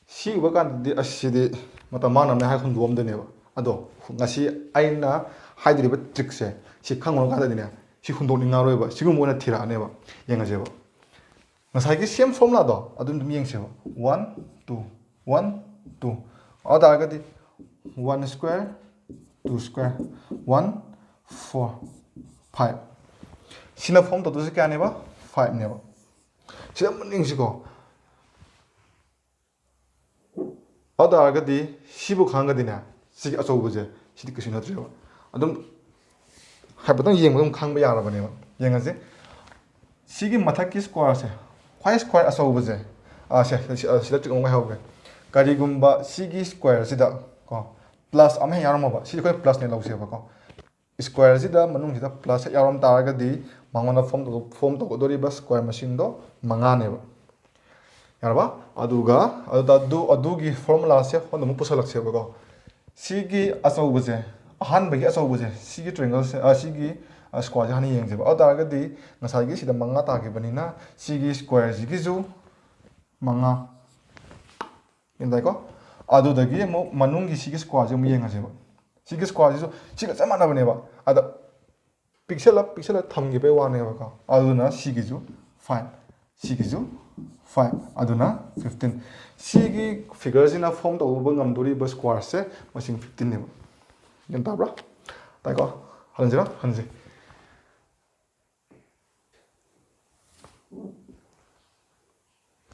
ꯁꯤ ꯎꯕ ꯀꯥꯟꯗꯗꯤ ꯑꯁ ꯁꯤꯗꯤ ꯃꯇꯝ ꯃꯥꯡꯅꯕꯅꯦ ꯍꯥꯏꯔ ꯍꯨꯟꯗꯣꯛꯑꯝꯗꯣꯏꯅꯦꯕ꯫ ꯑꯗꯣ ꯉꯁꯤ ꯑꯩꯅ ꯍꯥꯏꯗꯣꯔꯤꯕ ꯇ꯭ꯔꯤꯛꯁꯦ ꯁꯤ ꯈꯪꯉꯨꯔ ꯀꯥꯟꯗꯗꯤꯅꯦ ꯁꯤ ꯍꯨꯟꯗꯣꯛꯅꯤꯡꯉꯔꯣꯏꯕ, ꯁꯤꯒꯨꯝꯕ ꯑꯣꯏꯅ ꯊꯤꯔꯛꯑꯅꯦꯕ꯫ ꯌꯦꯡꯉꯁꯦꯕ꯫ ꯉꯁꯥꯏꯒꯤ ꯁꯦꯝ ꯐꯣꯔꯃꯨꯂꯥꯗꯣ ꯑꯗꯨꯝ ꯑꯗꯨꯝ ꯌꯦꯡꯁꯦꯕ꯫ One, two, one, two꯫ ꯑꯗꯨ ꯇꯥꯔꯒꯗꯤ one square, two square, one, four, five꯫ ꯁꯤꯅ ꯐꯣꯔꯝ ꯇꯧꯗꯣꯏꯁꯦ ꯀꯌꯥꯅꯦꯕ? Fiveꯅꯦꯕ꯫ ꯁꯤꯗ ꯑꯃꯨꯛ ꯌꯦꯡꯁꯤꯀꯣ꯫ ꯑꯗꯨ ꯇꯥꯔꯒꯗꯤ ꯁꯤꯕꯨ ꯈꯪꯉꯒꯗꯤꯅꯦ, ꯁꯤꯒꯤ ꯑꯆꯧꯕꯁꯦ, ꯁꯤꯗꯤ ꯀꯩꯁꯨ ꯅꯠꯇ꯭ꯔꯦꯕ꯫ ꯑꯗꯨꯝ ꯍꯥꯏꯐꯦꯠꯇꯪ ꯌꯦꯡꯕꯗ ꯑꯗꯨꯝ ꯈꯪꯕ ꯌꯥꯔꯕꯅꯦꯕ꯫ ꯌꯦꯡꯉꯁꯤ꯫ ꯁꯤꯒꯤ ꯃꯊꯛꯀꯤ ꯁ꯭ꯀ꯭ꯋꯥꯔꯁꯦ, ꯈ꯭ꯋꯥꯏ ꯁ꯭ꯀ꯭ꯋꯥꯔ ꯑꯆꯧꯕꯁꯦ, ꯑꯥ, ꯁꯦ, ꯁꯤ, ꯑ, ꯁꯤꯗ ꯇ꯭ꯔꯤꯛ ꯑꯃ ꯍꯥꯏꯍꯧꯒꯦ꯫ ꯀꯔꯤꯒꯨꯝꯕ ꯁꯤꯒꯤ ꯁ꯭ꯀ꯭ꯋꯥꯔꯁꯤꯗ ꯀꯣ, ꯄ꯭ꯂꯁ ꯑꯃ ꯍꯦꯛ ꯌꯥꯎꯔꯝꯃꯕ, ꯁꯤꯗꯤ ꯑꯩꯈꯣꯏ ꯄ꯭ꯂꯁꯅꯦ ꯂꯧꯁꯦꯕꯀꯣ꯫ ꯁ꯭ꯀ꯭ꯋꯥꯔꯁꯤꯗ ꯃꯅꯨꯡꯁꯤꯗ ꯄ꯭ꯂꯁ ꯍꯦꯛ ꯌꯥꯎꯔꯝ ꯇꯥꯔꯒꯗꯤ ꯃꯉꯣꯟꯗ ꯐꯣꯔꯝ ꯇꯧ-, ꯐꯣꯔꯝ ꯇꯧꯒꯗꯧꯔꯤꯕ ꯁ꯭ꯀ꯭ꯋꯥꯔ ꯃꯁꯤꯡꯗꯣ ꯃꯉꯥꯅꯦꯕ꯫ ꯌꯥꯔꯕ? ꯑꯗꯨꯒ ꯑꯗꯨꯗ ꯑꯗꯨ, ꯑꯗꯨꯒꯤ ꯐꯣꯔꯃꯨꯂꯥꯁꯦ ꯍꯣꯟꯗ ꯑꯃꯨꯛ ꯄꯨꯁꯜꯂꯛꯁꯦꯕꯀꯣ꯫ ꯁꯤꯒꯤ ꯑꯆꯧꯕꯁꯦ, ꯑꯍꯥꯟꯕꯒꯤ ꯑꯆꯧꯕꯁꯦ, ꯁꯤꯒꯤ ꯇ꯭ꯔꯦꯡꯒꯜꯁꯦ, ꯑ, ꯁꯤꯒꯤ, ꯑ, ꯁ꯭ꯀ꯭ꯋꯥꯔꯁꯦ ꯍꯥꯟꯅ ꯌꯦꯡꯁꯦꯕ꯫ ꯑꯗꯨ ꯇꯥꯔꯒꯗꯤ ꯉꯁꯥꯏꯒꯤ ꯁꯤꯗ ꯃꯉꯥ ꯇꯥꯈꯤꯕꯅꯤꯅ ꯁꯤꯒꯤ ꯁ꯭ꯀ꯭ꯋꯥꯔꯁꯤꯒꯤꯁꯨ ꯃꯉꯥ꯫ ꯒ꯭ꯌꯥꯟ ꯇꯥꯏꯀꯣ? ꯑꯗꯨꯗꯒꯤ ꯑꯃꯨꯛ ꯃꯅꯨꯡꯒꯤ ꯁꯤꯒꯤ ꯁ꯭ꯀ꯭ꯋꯥꯔꯁꯦ ꯑꯃꯨꯛ ꯌꯦꯡꯉꯁꯦꯕ꯫ ꯁꯤꯒꯤ ꯁ꯭ꯀ꯭ꯋꯥꯔꯁꯤꯁꯨ ꯁꯤꯒ ꯆꯞ ꯃꯥꯟꯅꯕꯅꯦꯕ꯫ ꯑꯗ ꯄꯤꯛꯁꯜꯂ, ꯄꯤꯛꯁꯜꯂ ꯊꯝꯈꯤꯕꯩ ꯋꯥꯅꯦꯕꯀꯣ꯫ ꯑꯗꯨꯅ ꯁꯤꯒꯤꯁꯨ ꯐꯥꯏꯚ꯫ ꯁꯤꯒꯤꯁꯨ ꯐꯥꯏꯚ, ꯑꯗꯨꯅ ꯐꯤꯐꯇꯤꯟ꯫ ꯁꯤꯒꯤ ꯐꯤꯒꯔꯁꯤꯅ ꯐꯣꯝ ꯇꯧꯕ ꯉꯝꯗꯣꯔꯤꯕ ꯁ꯭ꯀ꯭ꯋꯥꯔꯁꯦ ꯃꯁꯤꯡ ꯐꯤꯐꯇꯤꯟꯅꯦꯕ꯫ ꯒ꯭ꯌꯥꯟ ꯇꯥꯕ꯭ꯔꯥ? ꯇꯥꯏꯀꯣ? ꯍꯟꯁꯤꯔꯣ? ꯍꯟꯁꯤ꯫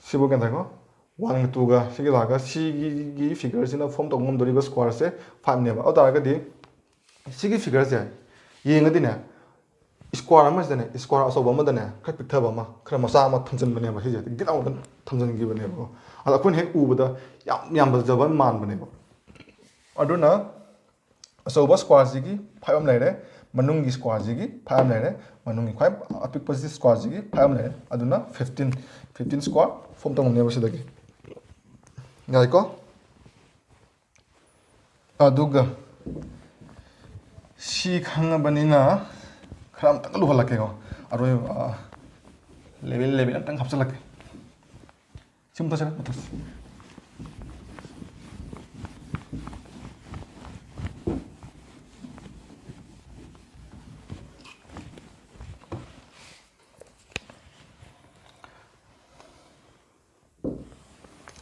ꯁꯤꯕꯨ ꯀꯩꯅꯣ ꯇꯥꯏꯀꯣ? ꯋꯥꯟꯒ ꯇꯨꯒ ꯁꯤꯒꯤ ꯂꯥꯛꯑꯒ ꯁꯤꯒꯤ ꯐꯤꯒꯔꯁꯤꯅ ꯐꯣꯝ ꯇꯧꯕ ꯉꯝꯗꯣꯔꯤꯕ ꯁ꯭ꯀ꯭ꯋꯥꯔꯁꯦ ꯐꯥꯏꯚꯅꯦꯕ꯫ ꯑꯗꯨ ꯇꯥꯔꯒꯗꯤ ꯁꯤꯒꯤ ꯐꯤꯒꯔꯁꯦ ꯌꯦꯡꯉꯗꯤꯅꯦ, ꯁ꯭ꯀ꯭ꯋꯥꯔ ꯑꯃꯁꯤꯗꯅꯦ, ꯁ꯭ꯀ꯭ꯋꯥꯔ ꯑꯆꯧꯕ ꯑꯃꯗꯅꯦ, ꯈꯔ ꯄꯤꯛꯊꯕ ꯑꯃ, ꯈꯔ ꯃꯆꯥ ꯑꯃ ꯊꯝꯖꯤꯟꯕꯅꯦꯕ꯫ ꯁꯤꯁꯦ ꯒꯤꯠ ꯂꯥꯎꯅ ꯊꯝꯖꯤꯟꯈꯤꯕꯅꯦꯕꯀꯣ꯫ ꯑꯗꯣ ꯑꯩꯈꯣꯏꯅ ꯍꯦꯛ ꯎꯕꯗ ꯌꯥꯝ ꯌꯥꯝꯕꯖꯕ ꯃꯥꯟꯕꯅꯦꯕ꯫ ꯑꯗꯨꯅ ꯑꯆꯧꯕ ꯁ꯭ꯀ꯭ꯋꯥꯔꯁꯤꯒꯤ ꯐꯥꯏꯚ ꯑꯃ ꯂꯩꯔꯦ, ꯃꯅꯨꯡꯒꯤ ꯁ꯭ꯀ꯭ꯋꯥꯔꯁꯤꯒꯤ ꯐꯥꯏꯚ ꯑꯃ ꯂꯩꯔꯦ, ꯃꯅꯨꯡꯒꯤ ꯈ꯭ꯋꯥꯏ ꯑꯄꯤꯛꯄꯁꯤ ꯁ꯭ꯀ꯭ꯋꯥꯔꯁꯤꯒꯤ ꯐꯥꯏꯚ ꯑꯃ ꯂꯩꯔꯦ꯫ ꯑꯗꯨꯅ ꯐꯤꯐꯇꯤꯟ, ꯐꯤꯐꯇꯤꯟ ꯁ꯭ꯀ꯭ꯋꯥꯔ ꯐꯣꯝ ꯇꯧꯉꯝꯅꯦꯕ ꯁꯤꯗꯒꯤ꯫ ꯌꯥꯏꯀꯣ? ꯑꯗꯨꯒ ꯁꯤ ꯈꯪꯉꯕꯅꯤꯅ ꯈꯔ ꯑꯝꯇꯪ ꯂꯨꯍꯜꯂꯛꯀꯦꯀꯣ꯫ ꯑꯔꯣꯏꯕ, ꯑ, ꯂꯦꯚꯦꯜ, ꯂꯦꯚꯦꯜ ꯑꯝꯇꯪ ꯍꯥꯞꯆꯤꯜꯂꯛꯀꯦ꯫ ꯁꯤ ꯃꯨꯊꯠꯁꯤꯔꯥ? ꯃꯨꯊꯠꯁꯤ꯫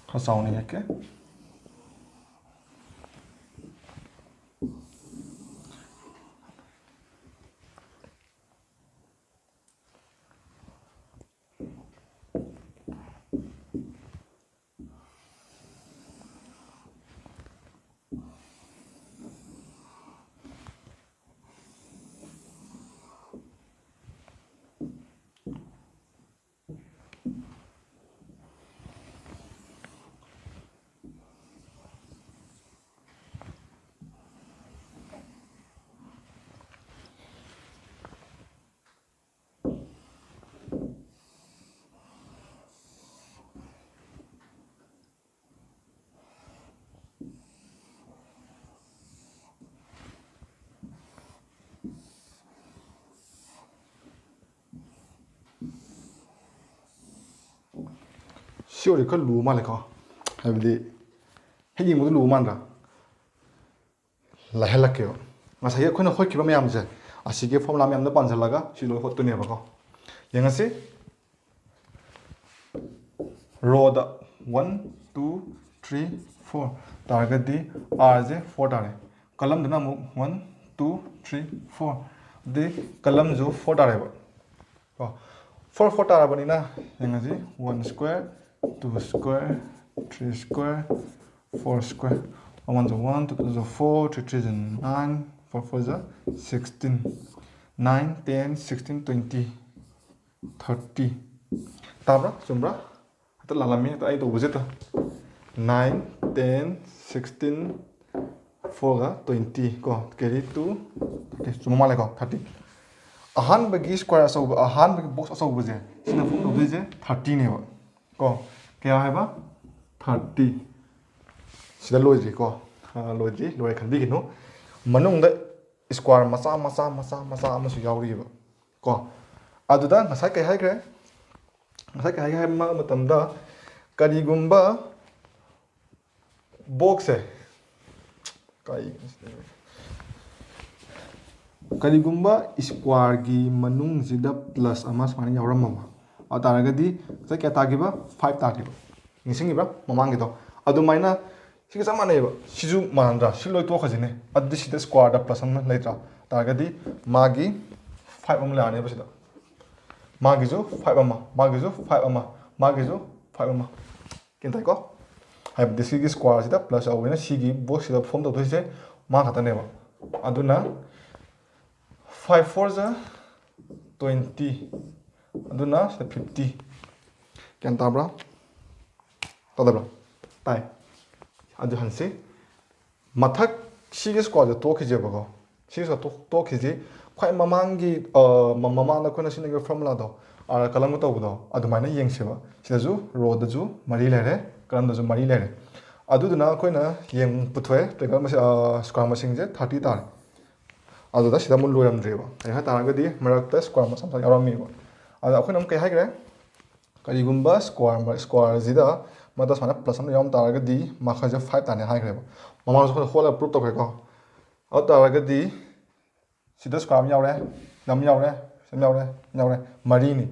ꯈꯔ ꯆꯥꯎꯅ ꯌꯦꯛꯀꯦ꯫ ꯁꯤ ꯑꯣꯏꯔꯗꯤ ꯈꯔ ꯂꯨꯕ ꯃꯥꯜꯂꯦꯀꯣ, ꯍꯥꯏꯕꯗꯤ ꯍꯦꯛ ꯌꯦꯡꯕꯗ ꯂꯨꯕ ꯃꯥꯟꯗ꯭ꯔꯥ? ꯂꯥꯏꯍꯜꯂꯛꯀꯦꯕ꯫ ꯉꯁꯥꯏꯒꯤ ꯑꯩꯈꯣꯏꯅ ꯍꯣꯠꯈꯤꯕ ꯃꯌꯥꯝꯁꯦ, ꯑꯁꯤꯒꯤ ꯐꯣꯔꯃꯨꯂꯥ ꯃꯌꯥꯝꯗ ꯄꯥꯟꯁꯤꯜꯂꯒ ꯁꯤ ꯂꯣꯏ ꯍꯣꯠꯇꯣꯏꯅꯦꯕꯀꯣ꯫ ꯌꯦꯡꯉꯁꯤ꯫ Road one, two, three, four ꯇꯥꯔꯒꯗꯤ ꯑꯥꯔꯁꯦ ꯐꯣꯔ ꯇꯥꯔꯦ꯫ ꯀꯂꯝꯗꯅ ꯑꯃꯨꯛ ꯋꯥꯟ, ꯇꯨ, ꯊ꯭ꯔꯤ, ꯐꯣꯔ, ꯑꯗꯩ ꯀꯂꯝꯁꯨ ꯐꯣꯔ ꯇꯥꯔꯦꯕ꯫ ꯀꯣ, ꯐꯣꯔ ꯐꯣꯔ ꯇꯥꯔꯕꯅꯤꯅ ꯌꯦꯡꯉꯁꯤ, one square, two square, three square, four square. One ꯖ ꯋꯥꯟ, ꯇꯨ ꯇꯨ ꯖ ꯐꯣꯔ, ꯊ꯭ꯔꯤ ꯊ꯭ꯔꯤ ꯖ ꯅꯥꯏꯟ, ꯐꯣꯔ ꯐꯣꯔ ꯖ sixteen, nine, ten, sixteen, twenty, thirty. ꯇꯥꯕ꯭ꯔꯥ? ꯆꯨꯝꯕ꯭ꯔꯥ? ꯍꯦꯛꯇ ꯂꯥꯜꯂꯝꯃꯤ, ꯍꯦꯛꯇ ꯑꯩ ꯇꯧꯕꯁꯦ ꯍꯦꯛꯇ꯫ ꯅꯥꯏꯟ, ꯇꯦꯟ, ꯁꯤꯛꯁꯇꯤꯟ, ꯐꯣꯔꯒ ꯇ꯭ꯋꯦꯟꯇꯤ ꯀꯣ, ꯀꯦꯔꯤ ꯇꯨ ꯊꯥꯔꯇꯤ꯫ ꯆꯨꯝꯕ ꯃꯥꯜꯂꯦꯀꯣ? ꯊꯥꯔꯇꯤ꯫ ꯑꯍꯥꯟꯕꯒꯤ ꯁ꯭ꯀ꯭ꯋꯥꯔ ꯑꯆꯧꯕ, ꯑꯍꯥꯟꯕꯒꯤ ꯕꯣꯛꯁ ꯑꯆꯧꯕꯁꯦ, ꯁꯤꯅ ꯐꯣꯝ ꯇꯧꯗꯣꯏꯁꯦ ꯊꯥꯔꯇꯤꯅꯦꯕ꯫ ꯀꯣ, ꯀꯌꯥ ꯍꯥꯏꯕ? ꯊꯥꯔꯇꯤ꯫ ꯁꯤꯗ ꯂꯣꯏꯗ꯭ꯔꯤꯀꯣ꯫ ꯑ, ꯂꯣꯏꯗ꯭ꯔꯤ, ꯂꯣꯏꯔꯦ ꯈꯟꯕꯤꯒꯅꯨ꯫ ꯃꯅꯨꯡꯗ ꯁ꯭ꯀ꯭ꯋꯥꯔ ꯃꯆꯥ, ꯃꯆꯥ, ꯃꯆꯥ, ꯃꯆꯥ ꯑꯃꯁꯨ ꯌꯥꯎꯔꯤꯕ꯫ ꯀꯣ, ꯑꯗꯨꯗ ꯉꯁꯥꯏ ꯀꯩ ꯍꯥꯏꯈ꯭ꯔꯦ? ꯉꯁꯥꯏ ꯀꯩ ꯍꯥꯏꯒꯦ ꯍꯥꯏꯕ ꯃꯇꯝꯗ, ꯀꯔꯤꯒꯨꯝꯕ ꯕꯣꯛꯁꯁꯦ, ꯀꯔꯤ, ꯀꯔꯤꯒꯨꯝꯕ ꯁ꯭ꯀ꯭ꯋꯥꯔꯒꯤ ꯃꯅꯨꯡꯁꯤꯗ ꯄ꯭ꯂꯁ ꯑꯃ ꯁꯨꯃꯥꯏꯅ ꯌꯥꯎꯔꯝꯃꯕ, ꯑꯗꯨ ꯇꯥꯔꯒꯗꯤ ꯉꯁꯥꯏ ꯀꯌꯥ ꯇꯥꯈꯤꯕ? ꯐꯥꯏꯚ ꯇꯥꯈꯤꯕ꯫ ꯅꯤꯡꯁꯤꯡꯉꯤꯕ꯭ꯔꯥ? ꯃꯃꯥꯡꯒꯤꯗꯣ꯫ ꯑꯗꯨꯃꯥꯏꯅ ꯁꯤꯒ ꯆꯞ ꯃꯥꯟꯅꯩꯕ꯫ ꯁꯤꯁꯨ ꯃꯥꯟꯅꯗ꯭ꯔꯥ? ꯁꯤ ꯂꯣꯏ ꯇꯣꯛꯈ꯭ꯔꯁꯤꯅꯦ꯫ ꯑꯗꯨꯗꯤ ꯁꯤꯗ ꯁ꯭ꯀ꯭ꯋꯥꯔꯗ ꯄ꯭ꯂꯁ ꯑꯃ ꯂꯩꯇ꯭ꯔꯥ? ꯇꯥꯔꯒꯗꯤ ꯃꯥꯒꯤ ꯐꯥꯏꯚ ꯑꯃ ꯂꯥꯛꯑꯅꯦꯕ ꯁꯤꯗ꯫ ꯃꯥꯒꯤꯁꯨ ꯐꯥꯏꯚ ꯑꯃ, ꯃꯥꯒꯤꯁꯨ ꯐꯥꯏꯚ ꯑꯃ, ꯃꯥꯒꯤꯁꯨ ꯐꯥꯏꯚ ꯑꯃ꯫ ꯒ꯭ꯌꯥꯟ ꯇꯥꯏꯀꯣ? ꯍꯥꯏꯕꯗꯤ ꯁꯤꯒꯤ ꯁ꯭ꯀ꯭ꯋꯥꯔꯁꯤꯗ ꯄ꯭ꯂꯁ ꯌꯥꯎꯕꯅꯤꯅ ꯁꯤꯒꯤ ꯕꯣꯛꯁꯁꯤꯗ ꯐꯣꯝ ꯇꯧꯗꯣꯏꯁꯦ ꯃꯥ ꯈꯛꯇꯅꯦꯕ꯫ ꯑꯗꯨꯅ ꯐꯥꯏꯚ ꯐꯣꯔ ꯖ ꯇ꯭ꯋꯦꯟꯇꯤ, ꯑꯗꯨꯅ ꯁꯤꯗ ꯐꯤꯐꯇꯤ꯫ ꯒ꯭ꯌꯥꯟ ꯇꯥꯕ꯭ꯔꯥ? ꯇꯥꯗꯕ꯭ꯔꯥ? ꯇꯥꯏ꯫ ꯑꯗꯨ ꯍꯟꯁꯤ꯫ ꯃꯊꯛ ꯁꯤꯒꯤ ꯁ꯭ꯀ꯭ꯋꯥꯔꯁꯦ ꯇꯣꯛꯈꯤꯁꯦꯕꯀꯣ꯫ ꯁꯤꯒꯤ ꯁ꯭ꯀ꯭ꯋꯥꯔ ꯇꯣꯛ-, ꯇꯣꯛꯈꯤꯁꯤ꯫ ꯈ꯭ꯋꯥꯏ ꯃꯃꯥꯡꯒꯤ, ꯑ, ꯃ-, ꯃꯃꯥꯡꯗ ꯑꯩꯈꯣꯏꯅ ꯁꯤꯖꯤꯟꯅꯈꯤꯕ ꯐꯣꯔꯃꯨꯂꯥꯗꯣ, ꯑꯥꯔ ꯀꯂꯝꯒ ꯇꯧꯕꯗꯣ, ꯑꯗꯨꯃꯥꯏꯅ ꯌꯦꯡꯁꯦꯕ꯫ ꯁꯤꯗꯁꯨ ꯔꯣꯗꯁꯨ ꯃꯔꯤ ꯂꯩꯔꯦ, ꯀꯂꯝꯗꯁꯨ ꯃꯔꯤ ꯂꯩꯔꯦ꯫ ꯑꯗꯨꯗꯨꯅ ꯑꯩꯈꯣꯏꯅ ꯌꯦꯡ ꯄꯨꯊꯣꯛꯑꯦ, ꯇ꯭ꯔꯦꯡꯒꯜ ꯃꯁꯤꯡ, ꯑ, ꯁ꯭ꯀ꯭ꯋꯥꯔ ꯃꯁꯤꯡꯁꯦ ꯊꯥꯔꯇꯤ ꯇꯥꯔꯦ꯫ ꯑꯗꯨꯗ ꯁꯤꯗ ꯑꯃꯨꯛ ꯂꯣꯏꯔꯝꯗ꯭ꯔꯦꯕ꯫ ꯀꯩ ꯍꯥꯏ ꯇꯥꯔꯒꯗꯤ ꯃꯔꯛꯇ ꯁ꯭ꯀ꯭ꯋꯥꯔ ꯃꯆꯥ ꯃꯆꯥ ꯌꯥꯎꯔꯝꯃꯦꯕ꯫ ꯑꯗ ꯑꯩꯈꯣꯏꯅ ꯑꯃꯨꯛ ꯀꯩ ꯍꯥꯏꯈ꯭ꯔꯦ? ꯀꯔꯤꯒꯨꯝꯕ ꯁ꯭ꯀ꯭ꯋꯥꯔ, ꯁ꯭ꯀ꯭ꯋꯥꯔꯁꯤꯗ ꯃꯔꯛꯇ ꯁꯨꯃꯥꯏꯅ ꯄ꯭ꯂꯁ ꯑꯃ ꯌꯥꯎꯔꯝ ꯇꯥꯔꯒꯗꯤ ꯃꯥꯔꯛꯁꯦ ꯐꯥꯏꯚ ꯇꯥꯅꯤ ꯍꯥꯏꯈ꯭ꯔꯦꯕ꯫ ꯃꯃꯥꯡꯗꯁꯨ ꯑꯩꯈꯣꯏꯅ ꯍꯣꯠꯂꯒ ꯄ꯭ꯔꯨꯞ ꯇꯧꯈ꯭ꯔꯦꯀꯣ꯫ ꯑꯗꯨ ꯇꯥꯔꯒꯗꯤ ꯁꯤꯗ ꯁ꯭ꯀ꯭ꯋꯥꯔ ꯑꯃ ꯌꯥꯎꯔꯦ, ꯁꯤꯗ ꯑꯃ ꯌꯥꯎꯔꯦ, ꯁꯤꯗ ꯑꯃ ꯌꯥꯎꯔꯦ, ꯑꯃ ꯌꯥꯎꯔꯦ, ꯃꯔꯤꯅꯤ꯫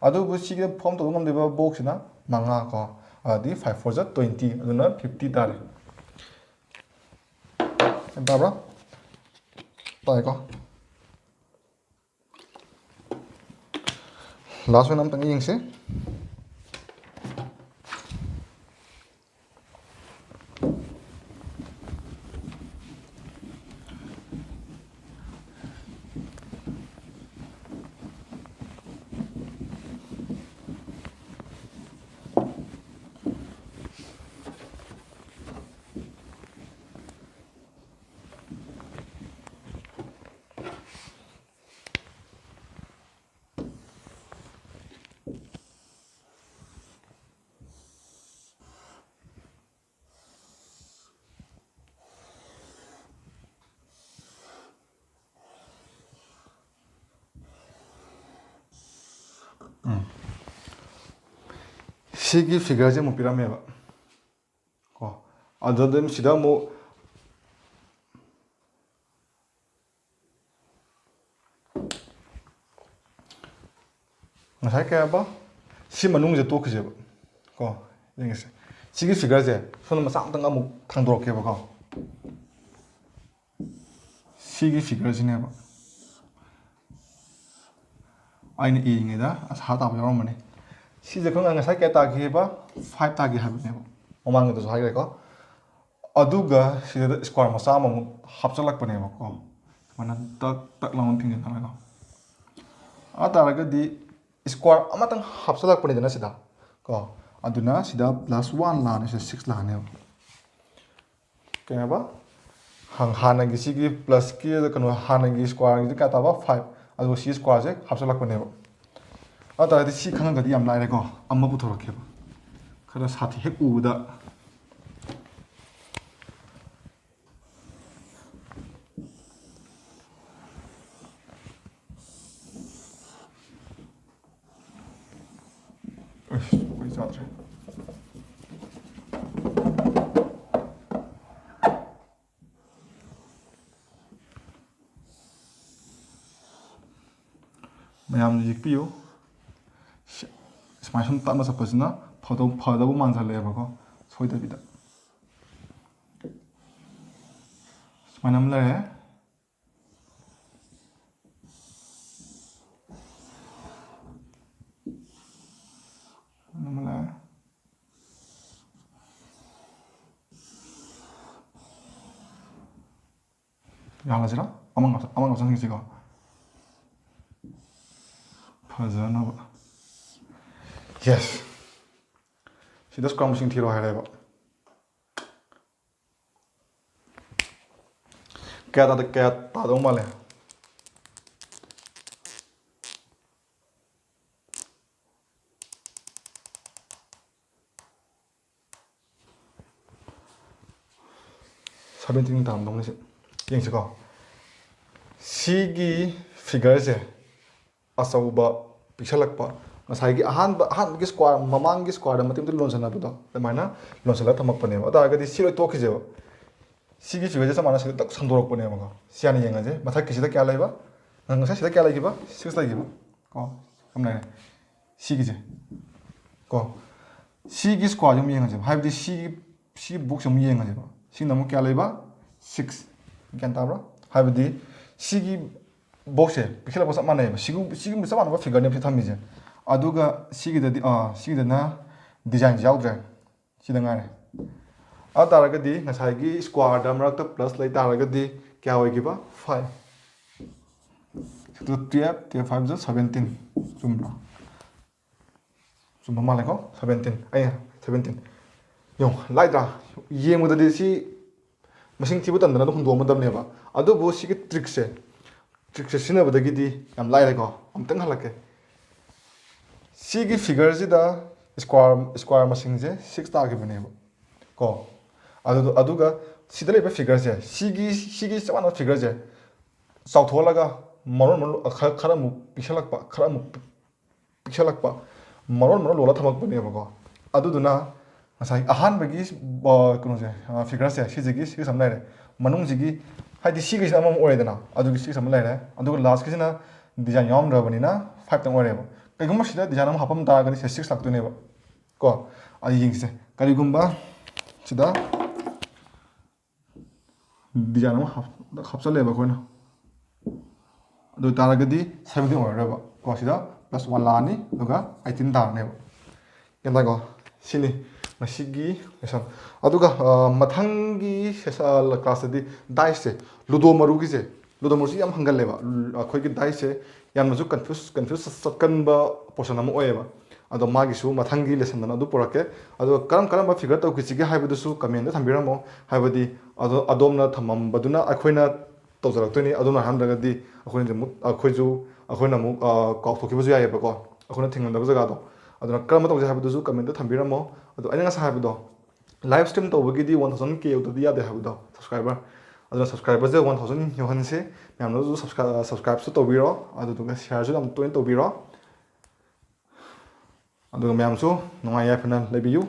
ꯑꯗꯨꯕꯨ ꯁꯤꯒ form ꯇꯧꯕ ꯉꯝꯂꯤꯕ ꯕꯣꯛꯁꯁꯤꯅ ꯃꯉꯥ ꯀꯣ, ꯑꯗꯨꯗꯤ five four ꯖꯥ twenty, ꯑꯗꯨꯅ fifty ꯇꯥꯔꯦ꯫ ꯒ꯭ꯌꯥꯟ ꯇꯥꯕ꯭ꯔꯥ? ꯇꯥꯏꯀꯣ? Last ꯑꯣꯏꯅ ꯑꯝꯇꯪ ꯌꯦꯡꯁꯦ꯫ ꯎꯝ꯫ ꯁꯤꯒꯤ figure ꯁꯦ ꯑꯃꯨꯛ ꯄꯤꯔꯝꯃꯦꯕ ꯀꯣ꯫ ꯑꯗꯨꯗ ꯑꯗꯨꯝ ꯁꯤꯗ ꯑꯃꯨꯛ ꯉꯁꯥꯏ ꯀꯩ ꯍꯥꯏꯕ? ꯁꯤ ꯃꯅꯨꯡꯁꯦ ꯇꯣꯛꯈꯤꯁꯦꯕ ꯀꯣ꯫ ꯌꯦꯡꯉꯁꯦ꯫ ꯁꯤꯒꯤ figure ꯁꯦ ꯁꯣꯝꯗ ꯃꯆꯥ ꯑꯝꯇꯪ ꯑꯃꯨꯛ ꯊꯥꯡꯗꯣꯔꯛꯀꯦꯕꯀꯣ꯫ ꯁꯤꯒꯤ figure ꯁꯤꯅꯦꯕ꯫ ꯑꯩꯅ ꯏꯔꯤꯉꯩꯗ ꯑꯁꯥ ꯇꯥꯕ ꯌꯥꯎꯔꯝꯃꯅꯤ꯫ ꯁꯤꯁꯦ ꯑꯩꯈꯣꯏꯅ ꯉꯁꯥꯏ ꯀꯌꯥ ꯇꯥꯈꯤ ꯍꯥꯏꯕ? Five ꯇꯥꯈꯤ ꯍꯥꯏꯕꯅꯦꯕ꯫ ꯃꯃꯥꯡꯒꯤꯗꯁꯨ ꯍꯥꯏꯈ꯭ꯔꯦꯀꯣ꯫ ꯑꯗꯨꯒ ꯁꯤꯗ square ꯃꯆꯥ ꯑꯃꯃꯨꯛ ꯍꯥꯞꯆꯜꯂꯛꯄꯅꯦꯕꯀꯣ꯫ ꯁꯨꯃꯥꯏꯅ ꯇꯛ ꯇꯛ ꯂꯥꯎꯅ ꯊꯤꯡꯖꯤꯟꯅꯔꯒ꯫ ꯑꯗꯨ ꯇꯥꯔꯒꯗꯤ square ꯑꯃꯇꯪ ꯍꯥꯞꯆꯜꯂꯛꯄꯅꯤꯗꯅ ꯁꯤꯗ ꯀꯣ꯫ ꯑꯗꯨꯅ ꯁꯤꯗ plus one ꯂꯥꯛꯑꯅꯤ, ꯁꯤꯗ six ꯂꯥꯛꯑꯅꯦꯕ꯫ ꯀꯩ ꯍꯥꯏꯕ? ꯍꯥꯟ-, ꯍꯥꯟꯅꯒꯤ ꯁꯤꯒꯤ plus ꯀꯤ ꯀꯩꯅꯣ, ꯍꯥꯟꯅꯒꯤ square ꯒꯤꯁꯦ ꯀꯌꯥ ꯇꯥꯕ? Five꯫ ꯑꯗꯨꯒ ꯁꯤ square ꯁꯦ ꯍꯥꯞꯆꯜꯂꯛꯄꯅꯦꯕ꯫ ꯑꯗꯨ ꯇꯥꯔꯒꯗꯤ ꯁꯤ ꯈꯪꯉꯒꯗꯤ ꯌꯥꯝ ꯂꯥꯏꯔꯦꯀꯣ꯫ ꯑꯃ ꯄꯨꯊꯣꯔꯛꯀꯦꯕ꯫ ꯈꯔ ꯁꯥꯊꯤ ꯍꯦꯛ ꯎꯕꯗ꯫ ꯑꯁ, ꯃꯩ ꯆꯥꯗ꯭ꯔꯦ꯫ ꯃꯌꯥꯝꯅ ꯌꯦꯛꯄꯤꯌꯨ꯫ ꯁꯨꯝ ꯇꯞꯅ ꯆꯠꯄꯁꯤꯅ ꯐꯗꯧ ꯐꯗꯧꯕ ꯃꯥꯟꯁꯤꯜꯂꯛꯑꯦꯕꯀꯣ꯫ ꯁꯣꯏꯗꯕꯤꯗ ꯁꯨꯃꯥꯏꯅ ꯑꯃ ꯂꯩꯔꯦ꯫ ꯑꯃ ꯂꯩꯔꯦ꯫ ꯌꯥꯍꯜꯂꯁꯤꯔꯥ? ꯑꯃ ꯉꯥꯛꯇ ꯑꯃ ꯉꯥꯛꯇ ꯁꯤꯡꯁꯤꯀꯣ꯫ ꯐꯖꯅꯕ꯫ ꯌꯦꯁ꯫ ꯁꯤꯗ ꯁ꯭ꯀ꯭ꯋꯥꯔ ꯃꯁꯤꯡ ꯊꯤꯔꯣ ꯍꯥꯏꯔꯦꯕ꯫ ꯀꯌꯥ ꯇꯥꯗ ꯀꯌꯥ ꯇꯥꯗꯧ ꯃꯥꯜꯂꯦ? ꯁꯕꯦꯟꯇꯤꯟ ꯇꯥꯔꯝꯗꯧꯅꯤ ꯁꯤ꯫ ꯌꯦꯡꯁꯤꯀꯣ꯫ ꯁꯤꯒꯤ ꯐꯤꯒꯔꯁꯦ ꯑꯆꯧꯕ ꯄꯤꯛꯁꯜꯂꯛꯄ, ꯉꯁꯥꯏꯒꯤ ꯑꯍꯥꯟꯕ ꯑꯍꯥꯟꯕꯒꯤ ꯁ꯭ꯀ꯭ꯋꯥꯔ, ꯃꯃꯥꯡꯒꯤ ꯁ꯭ꯀ꯭ꯋꯥꯔꯗ ꯃꯇꯦꯛ ꯃꯇꯦꯛ ꯂꯣꯟꯁꯤꯟꯅꯕꯗꯣ, ꯑꯗꯨꯃꯥꯏꯅ ꯂꯣꯟꯁꯤꯜꯂꯒ ꯊꯝꯃꯛꯄꯅꯦꯕ꯫ ꯑꯗꯨ ꯑꯣꯏꯔꯒꯗꯤ ꯁꯤ ꯂꯣꯏ ꯇꯣꯛꯈꯤꯁꯦꯕ꯫ ꯁꯤꯒꯤ ꯐꯤꯒꯔꯁꯦ ꯆꯞ ꯃꯥꯟꯅ ꯁꯤꯗ ꯇꯛ ꯁꯟꯗꯣꯔꯛꯄꯅꯦꯕꯀꯣ꯫ ꯁꯤ ꯍꯥꯟꯅ ꯌꯦꯡꯉꯁꯦ꯫ ꯃꯊꯛꯀꯤꯁꯤꯗ ꯀꯌꯥ ꯂꯩꯕ? ꯉꯁꯥꯏ ꯁꯤꯗ ꯀꯌꯥ ꯂꯩꯈꯤꯕ? ꯁꯤꯛꯁ ꯂꯩꯈꯤꯕ꯫ ꯀꯣ ꯁꯝ ꯂꯩꯔꯦ꯫ ꯁꯤꯒꯤꯁꯦ ꯀꯣ ꯁꯤꯒꯤ ꯁ꯭ꯀ꯭ꯋꯥꯔꯁꯦ ꯑꯃꯨꯛ ꯌꯦꯡꯉꯁꯦꯕ꯫ ꯍꯥꯏꯕꯗꯤ ꯁꯤꯒꯤ ꯁꯤꯒꯤ ꯕꯣꯛꯁꯁꯦ ꯑꯃꯨꯛ ꯌꯦꯡꯉꯁꯦꯕ꯫ ꯁꯤꯅ ꯑꯃꯨꯛ ꯀꯌꯥ ꯂꯩꯕ? ꯁꯤꯛꯁ꯫ ꯒ꯭ꯌꯥꯟ ꯇꯥꯕ꯭ꯔꯥ? ꯍꯥꯏꯕꯗꯤ ꯁꯤꯒꯤ ꯕꯣꯛꯁꯁꯦ ꯄꯤꯛꯁꯜꯂꯛꯄ ꯆꯞ ꯃꯥꯟꯅꯩꯕ꯫ ꯁꯤꯒꯨꯝ ꯁꯤꯒꯨꯝꯕ ꯆꯞ ꯃꯥꯟꯅꯕ ꯐꯤꯒꯔꯅꯦꯕ ꯁꯤ ꯊꯝꯃꯤꯁꯦ꯫ ꯑꯗꯨꯒ ꯁꯤꯒꯤꯗꯗꯤ ꯑꯥ ꯁꯤꯒꯤꯗꯅ ꯗꯤꯖꯥꯏꯟꯁꯦ ꯌꯥꯎꯗ꯭ꯔꯦ꯫ ꯁꯤꯗ ꯉꯥꯏꯔꯦ꯫ ꯑꯗꯨ ꯇꯥꯔꯒꯗꯤ ꯉꯁꯥꯏꯒꯤ ꯁ꯭ꯀ꯭ꯋꯥꯔꯗ ꯃꯔꯛꯇ ꯄ꯭ꯂꯁ ꯂꯩ ꯇꯥꯔꯒꯗꯤ ꯀꯌꯥ ꯑꯣꯏꯈꯤꯕ? ꯐꯥꯏꯚ꯫ ꯁꯤꯗ ꯇꯨꯌꯦꯜꯞ, ꯇꯨꯌꯦꯜꯞ ꯐꯥꯏꯚ ꯖ ꯁꯕꯦꯟꯇꯤꯟ꯫ ꯆꯨꯝꯕ꯭ꯔꯣ? ꯆꯨꯝꯕ ꯃꯥꯜꯂꯦꯀꯣ? ꯁꯕꯦꯟꯇꯤꯟ꯫ ꯑꯩ ꯁꯕꯦꯟꯇꯤꯟ꯫ ꯌꯦꯡꯉꯣ, ꯂꯥꯏꯗ꯭ꯔꯥ? ꯌꯦꯡꯕꯗꯗꯤ ꯁꯤ ꯃꯁꯤꯡ ꯊꯤꯕ ꯇꯟꯗꯅ ꯑꯗꯨꯝ ꯍꯨꯟꯗꯣꯛꯑꯝꯃꯗꯕꯅꯦꯕ꯫ ꯑꯗꯨꯕꯨ ꯁꯤꯒꯤ ꯇ꯭ꯔꯤꯛꯁꯦ, ꯇ꯭ꯔꯤꯛꯁꯦ ꯁꯤꯖꯤꯟꯅꯕꯗꯒꯤꯗꯤ ꯌꯥꯝ ꯂꯥꯏꯔꯦꯀꯣ꯫ ꯑꯃꯨꯛꯇꯪ ꯍꯜꯂꯛꯀꯦ꯫ ꯁꯤꯒꯤ ꯐꯤꯒꯔꯁꯤꯗ ꯁ꯭ꯀ꯭ꯋꯥꯔ, ꯁ꯭ꯀ꯭ꯋꯥꯔ ꯃꯁꯤꯡꯁꯦ ꯁꯤꯛꯁ ꯇꯥꯈꯤꯕꯅꯦꯕ ꯀꯣ꯫ ꯑꯗꯨ, ꯑꯗꯨꯒ ꯁꯤꯗ ꯂꯩꯕ ꯐꯤꯒꯔꯁꯦ, ꯁꯤꯒꯤ, ꯁꯤꯒꯤ ꯆꯞ ꯃꯥꯟꯅꯕ ꯐꯤꯒꯔꯁꯦ ꯆꯥꯎꯊꯣꯛꯍꯜꯂꯒ ꯃꯔꯣꯟ ꯃꯔꯣꯟ ꯈꯔ, ꯈꯔ ꯑꯃꯨꯛ ꯄꯤꯛꯁꯜꯂꯛꯄ, ꯈꯔ ꯑꯃꯨꯛ ꯄꯤꯛꯁꯜꯂꯛꯄ, ꯃꯔꯣꯟ ꯃꯔꯣꯟ ꯂꯣꯜꯂ ꯊꯝꯃꯛꯄꯅꯦꯕꯀꯣ꯫ ꯑꯗꯨꯗꯨꯅ ꯉꯁꯥꯏ ꯑꯍꯥꯟꯕꯒꯤ, ꯑ, ꯀꯩꯅꯣꯁꯦ, ꯑ, ꯐꯤꯒꯔꯁꯦ, ꯁꯤꯁꯤꯒꯤ ꯁꯤꯛꯁ ꯑꯃ ꯂꯩꯔꯦ꯫ ꯃꯅꯨꯡꯁꯤꯒꯤ, ꯍꯥꯏꯗꯤ ꯁꯤꯒꯤꯁꯤꯅ ꯑꯃꯃꯨꯛ ꯑꯣꯏꯔꯦꯗꯅ, ꯑꯗꯨꯒꯤ ꯁꯤꯛꯁ ꯑꯃ ꯂꯩꯔꯦ꯫ ꯑꯗꯨꯒ ꯂꯥꯁꯀꯤꯁꯤꯅ ꯗꯤꯖꯥꯏꯟ ꯌꯥꯎꯔꯝꯗ꯭ꯔꯕꯅꯤꯅ ꯐꯥꯏꯚꯇꯪ ꯑꯣꯏꯔꯦꯕ꯫ ꯀꯩꯒꯨꯝꯕ ꯁꯤꯗ ꯗꯤꯖꯥꯏꯟ ꯑꯃ ꯍꯥꯞꯄꯝ ꯇꯥꯔꯒꯗꯤ ꯁꯤꯗ ꯁꯤꯛꯁ ꯂꯥꯛꯇꯣꯏꯅꯦꯕ ꯀꯣ꯫ ꯑꯗꯨ ꯌꯦꯡꯁꯦ, ꯀꯔꯤꯒꯨꯝꯕ ꯁꯤꯗ ꯗꯤꯖꯥꯏꯟ ꯑꯃ ꯍꯥꯞ- ꯍꯥꯞꯆꯜꯂꯦꯕ ꯑꯩꯈꯣꯏꯅ, ꯑꯗꯨ ꯑꯣꯏꯇꯥꯔꯒꯗꯤ ꯁꯕꯦꯟꯇꯤꯟ ꯑꯣꯏꯔꯔꯣꯏꯕ ꯀꯣ꯫ ꯁꯤꯗ ꯄ꯭ꯂꯁ ꯋꯥꯟ ꯂꯥꯛꯑꯅꯤ, ꯑꯗꯨꯒ ꯑꯩꯠꯇꯤꯟ ꯇꯥꯔꯅꯦꯕ꯫ ꯒ꯭ꯌꯥꯟ ꯇꯥꯏꯀꯣ? ꯁꯤꯅꯤ ꯉꯁꯤꯒꯤ ꯂꯦꯁꯟ꯫ ꯑꯗꯨꯒ ꯑ, ꯃꯊꯪꯒꯤ ꯁꯦꯁ- ꯑ, ꯀ꯭ꯂꯥꯁꯇꯗꯤ ꯗꯥꯏꯁꯁꯦ, ꯂꯨꯗꯣ ꯃꯔꯨꯒꯤꯁꯦ, ꯂꯨꯗꯣ ꯃꯔꯨꯁꯤ ꯌꯥꯝ ꯍꯪꯒꯜꯂꯦꯕ꯫ ꯂꯨ- ꯑꯩꯈꯣꯏꯒꯤ ꯗꯥꯏꯁꯁꯦ ꯌꯥꯝꯅꯁꯨ ꯀꯟꯐ꯭ꯌꯨꯁ ꯀꯟꯐ꯭ꯌꯨꯁ ꯆꯠꯀꯟꯕ ꯄꯣꯔꯁꯟ ꯑꯃ ꯑꯣꯏꯌꯦꯕ꯫ ꯑꯗꯣ ꯃꯥꯒꯤꯁꯨ ꯃꯊꯪꯒꯤ ꯂꯦꯁꯟꯗꯅ ꯑꯗꯨ ꯄꯨꯔꯛꯀꯦ꯫ ꯑꯗꯣ ꯀꯔꯝ ꯀꯔꯝꯕ ꯐꯤꯒꯔ ꯇꯧꯈꯤꯁꯤꯒꯦ ꯍꯥꯏꯕꯗꯨꯁꯨ ꯀꯃꯦꯟꯗ ꯊꯝꯕꯤꯔꯝꯃꯣ꯫ ꯍꯥꯏꯕꯗꯤ ꯑꯗꯣ ꯑꯗꯣꯝꯅ ꯊꯝꯃꯝꯕꯗꯨꯅ ꯑꯩꯈꯣꯏꯅ ꯇꯧꯖꯔꯛꯇꯣꯏꯅꯤ꯫ ꯑꯗꯨꯅ ꯍꯥꯏꯔꯝꯗ꯭ꯔꯒꯗꯤ ꯑꯩꯈꯣꯏꯅꯁꯨ ꯑꯃꯨꯛ ꯑꯩꯈꯣꯏꯁꯨ ꯑꯩꯈꯣꯏꯅ ꯑꯃꯨꯛ ꯑ, ꯀꯥꯎꯊꯣꯛꯈꯤꯕꯁꯨ ꯌꯥꯏꯑꯕꯀꯣ, ꯑꯩꯈꯣꯏꯅ ꯊꯦꯡꯅꯗꯕ ꯖꯒꯥꯗꯣ꯫ ꯑꯗꯨꯅ ꯀꯔꯝꯕ ꯇꯧꯁꯦ ꯍꯥꯏꯕꯗꯨꯁꯨ ꯀꯃꯦꯟꯇ ꯊꯝꯕꯤꯔꯝꯃꯣ꯫ ꯑꯗꯣ ꯑꯩꯅ ꯉꯁꯥꯏ ꯍꯥꯏꯕꯗꯣ, ꯂꯥꯏꯚ ꯁ꯭ꯇ꯭ꯔꯤꯝ ꯇꯧꯕꯒꯤꯗꯤ ꯋꯥꯟ ꯊꯥꯎꯖꯟ ꯀꯦ ꯌꯧꯗꯗꯤ ꯌꯥꯗꯦ ꯍꯥꯏꯕꯗꯣ, ꯁꯕꯁꯀ꯭ꯔꯥꯏꯕꯔ꯫ ꯑꯗꯨꯅ ꯁꯕꯁꯀ꯭ꯔꯥꯏꯕꯔꯁꯦ ꯋꯥꯟ ꯊꯥꯎꯖꯟ ꯌꯧꯍꯟꯁꯦ꯫ ꯃꯌꯥꯝꯅꯁꯨ ꯁꯕꯁꯀ꯭ꯔꯥꯏ- ꯁꯕꯁꯀ꯭ꯔꯥꯏꯕꯁꯨ ꯇꯧꯕꯤꯔꯣ, ꯑꯗꯨꯗꯨꯒ ꯁꯤꯌꯥꯔꯁꯨ ꯌꯥꯝ ꯇꯣꯏꯅ ꯇꯧꯕꯤꯔꯣ꯫ ꯑꯗꯨꯒ ꯃꯌꯥꯝꯁꯨ ꯅꯨꯡꯉꯥꯏ ꯌꯥꯏꯐꯅ ꯂꯩꯕꯤꯌꯨ꯫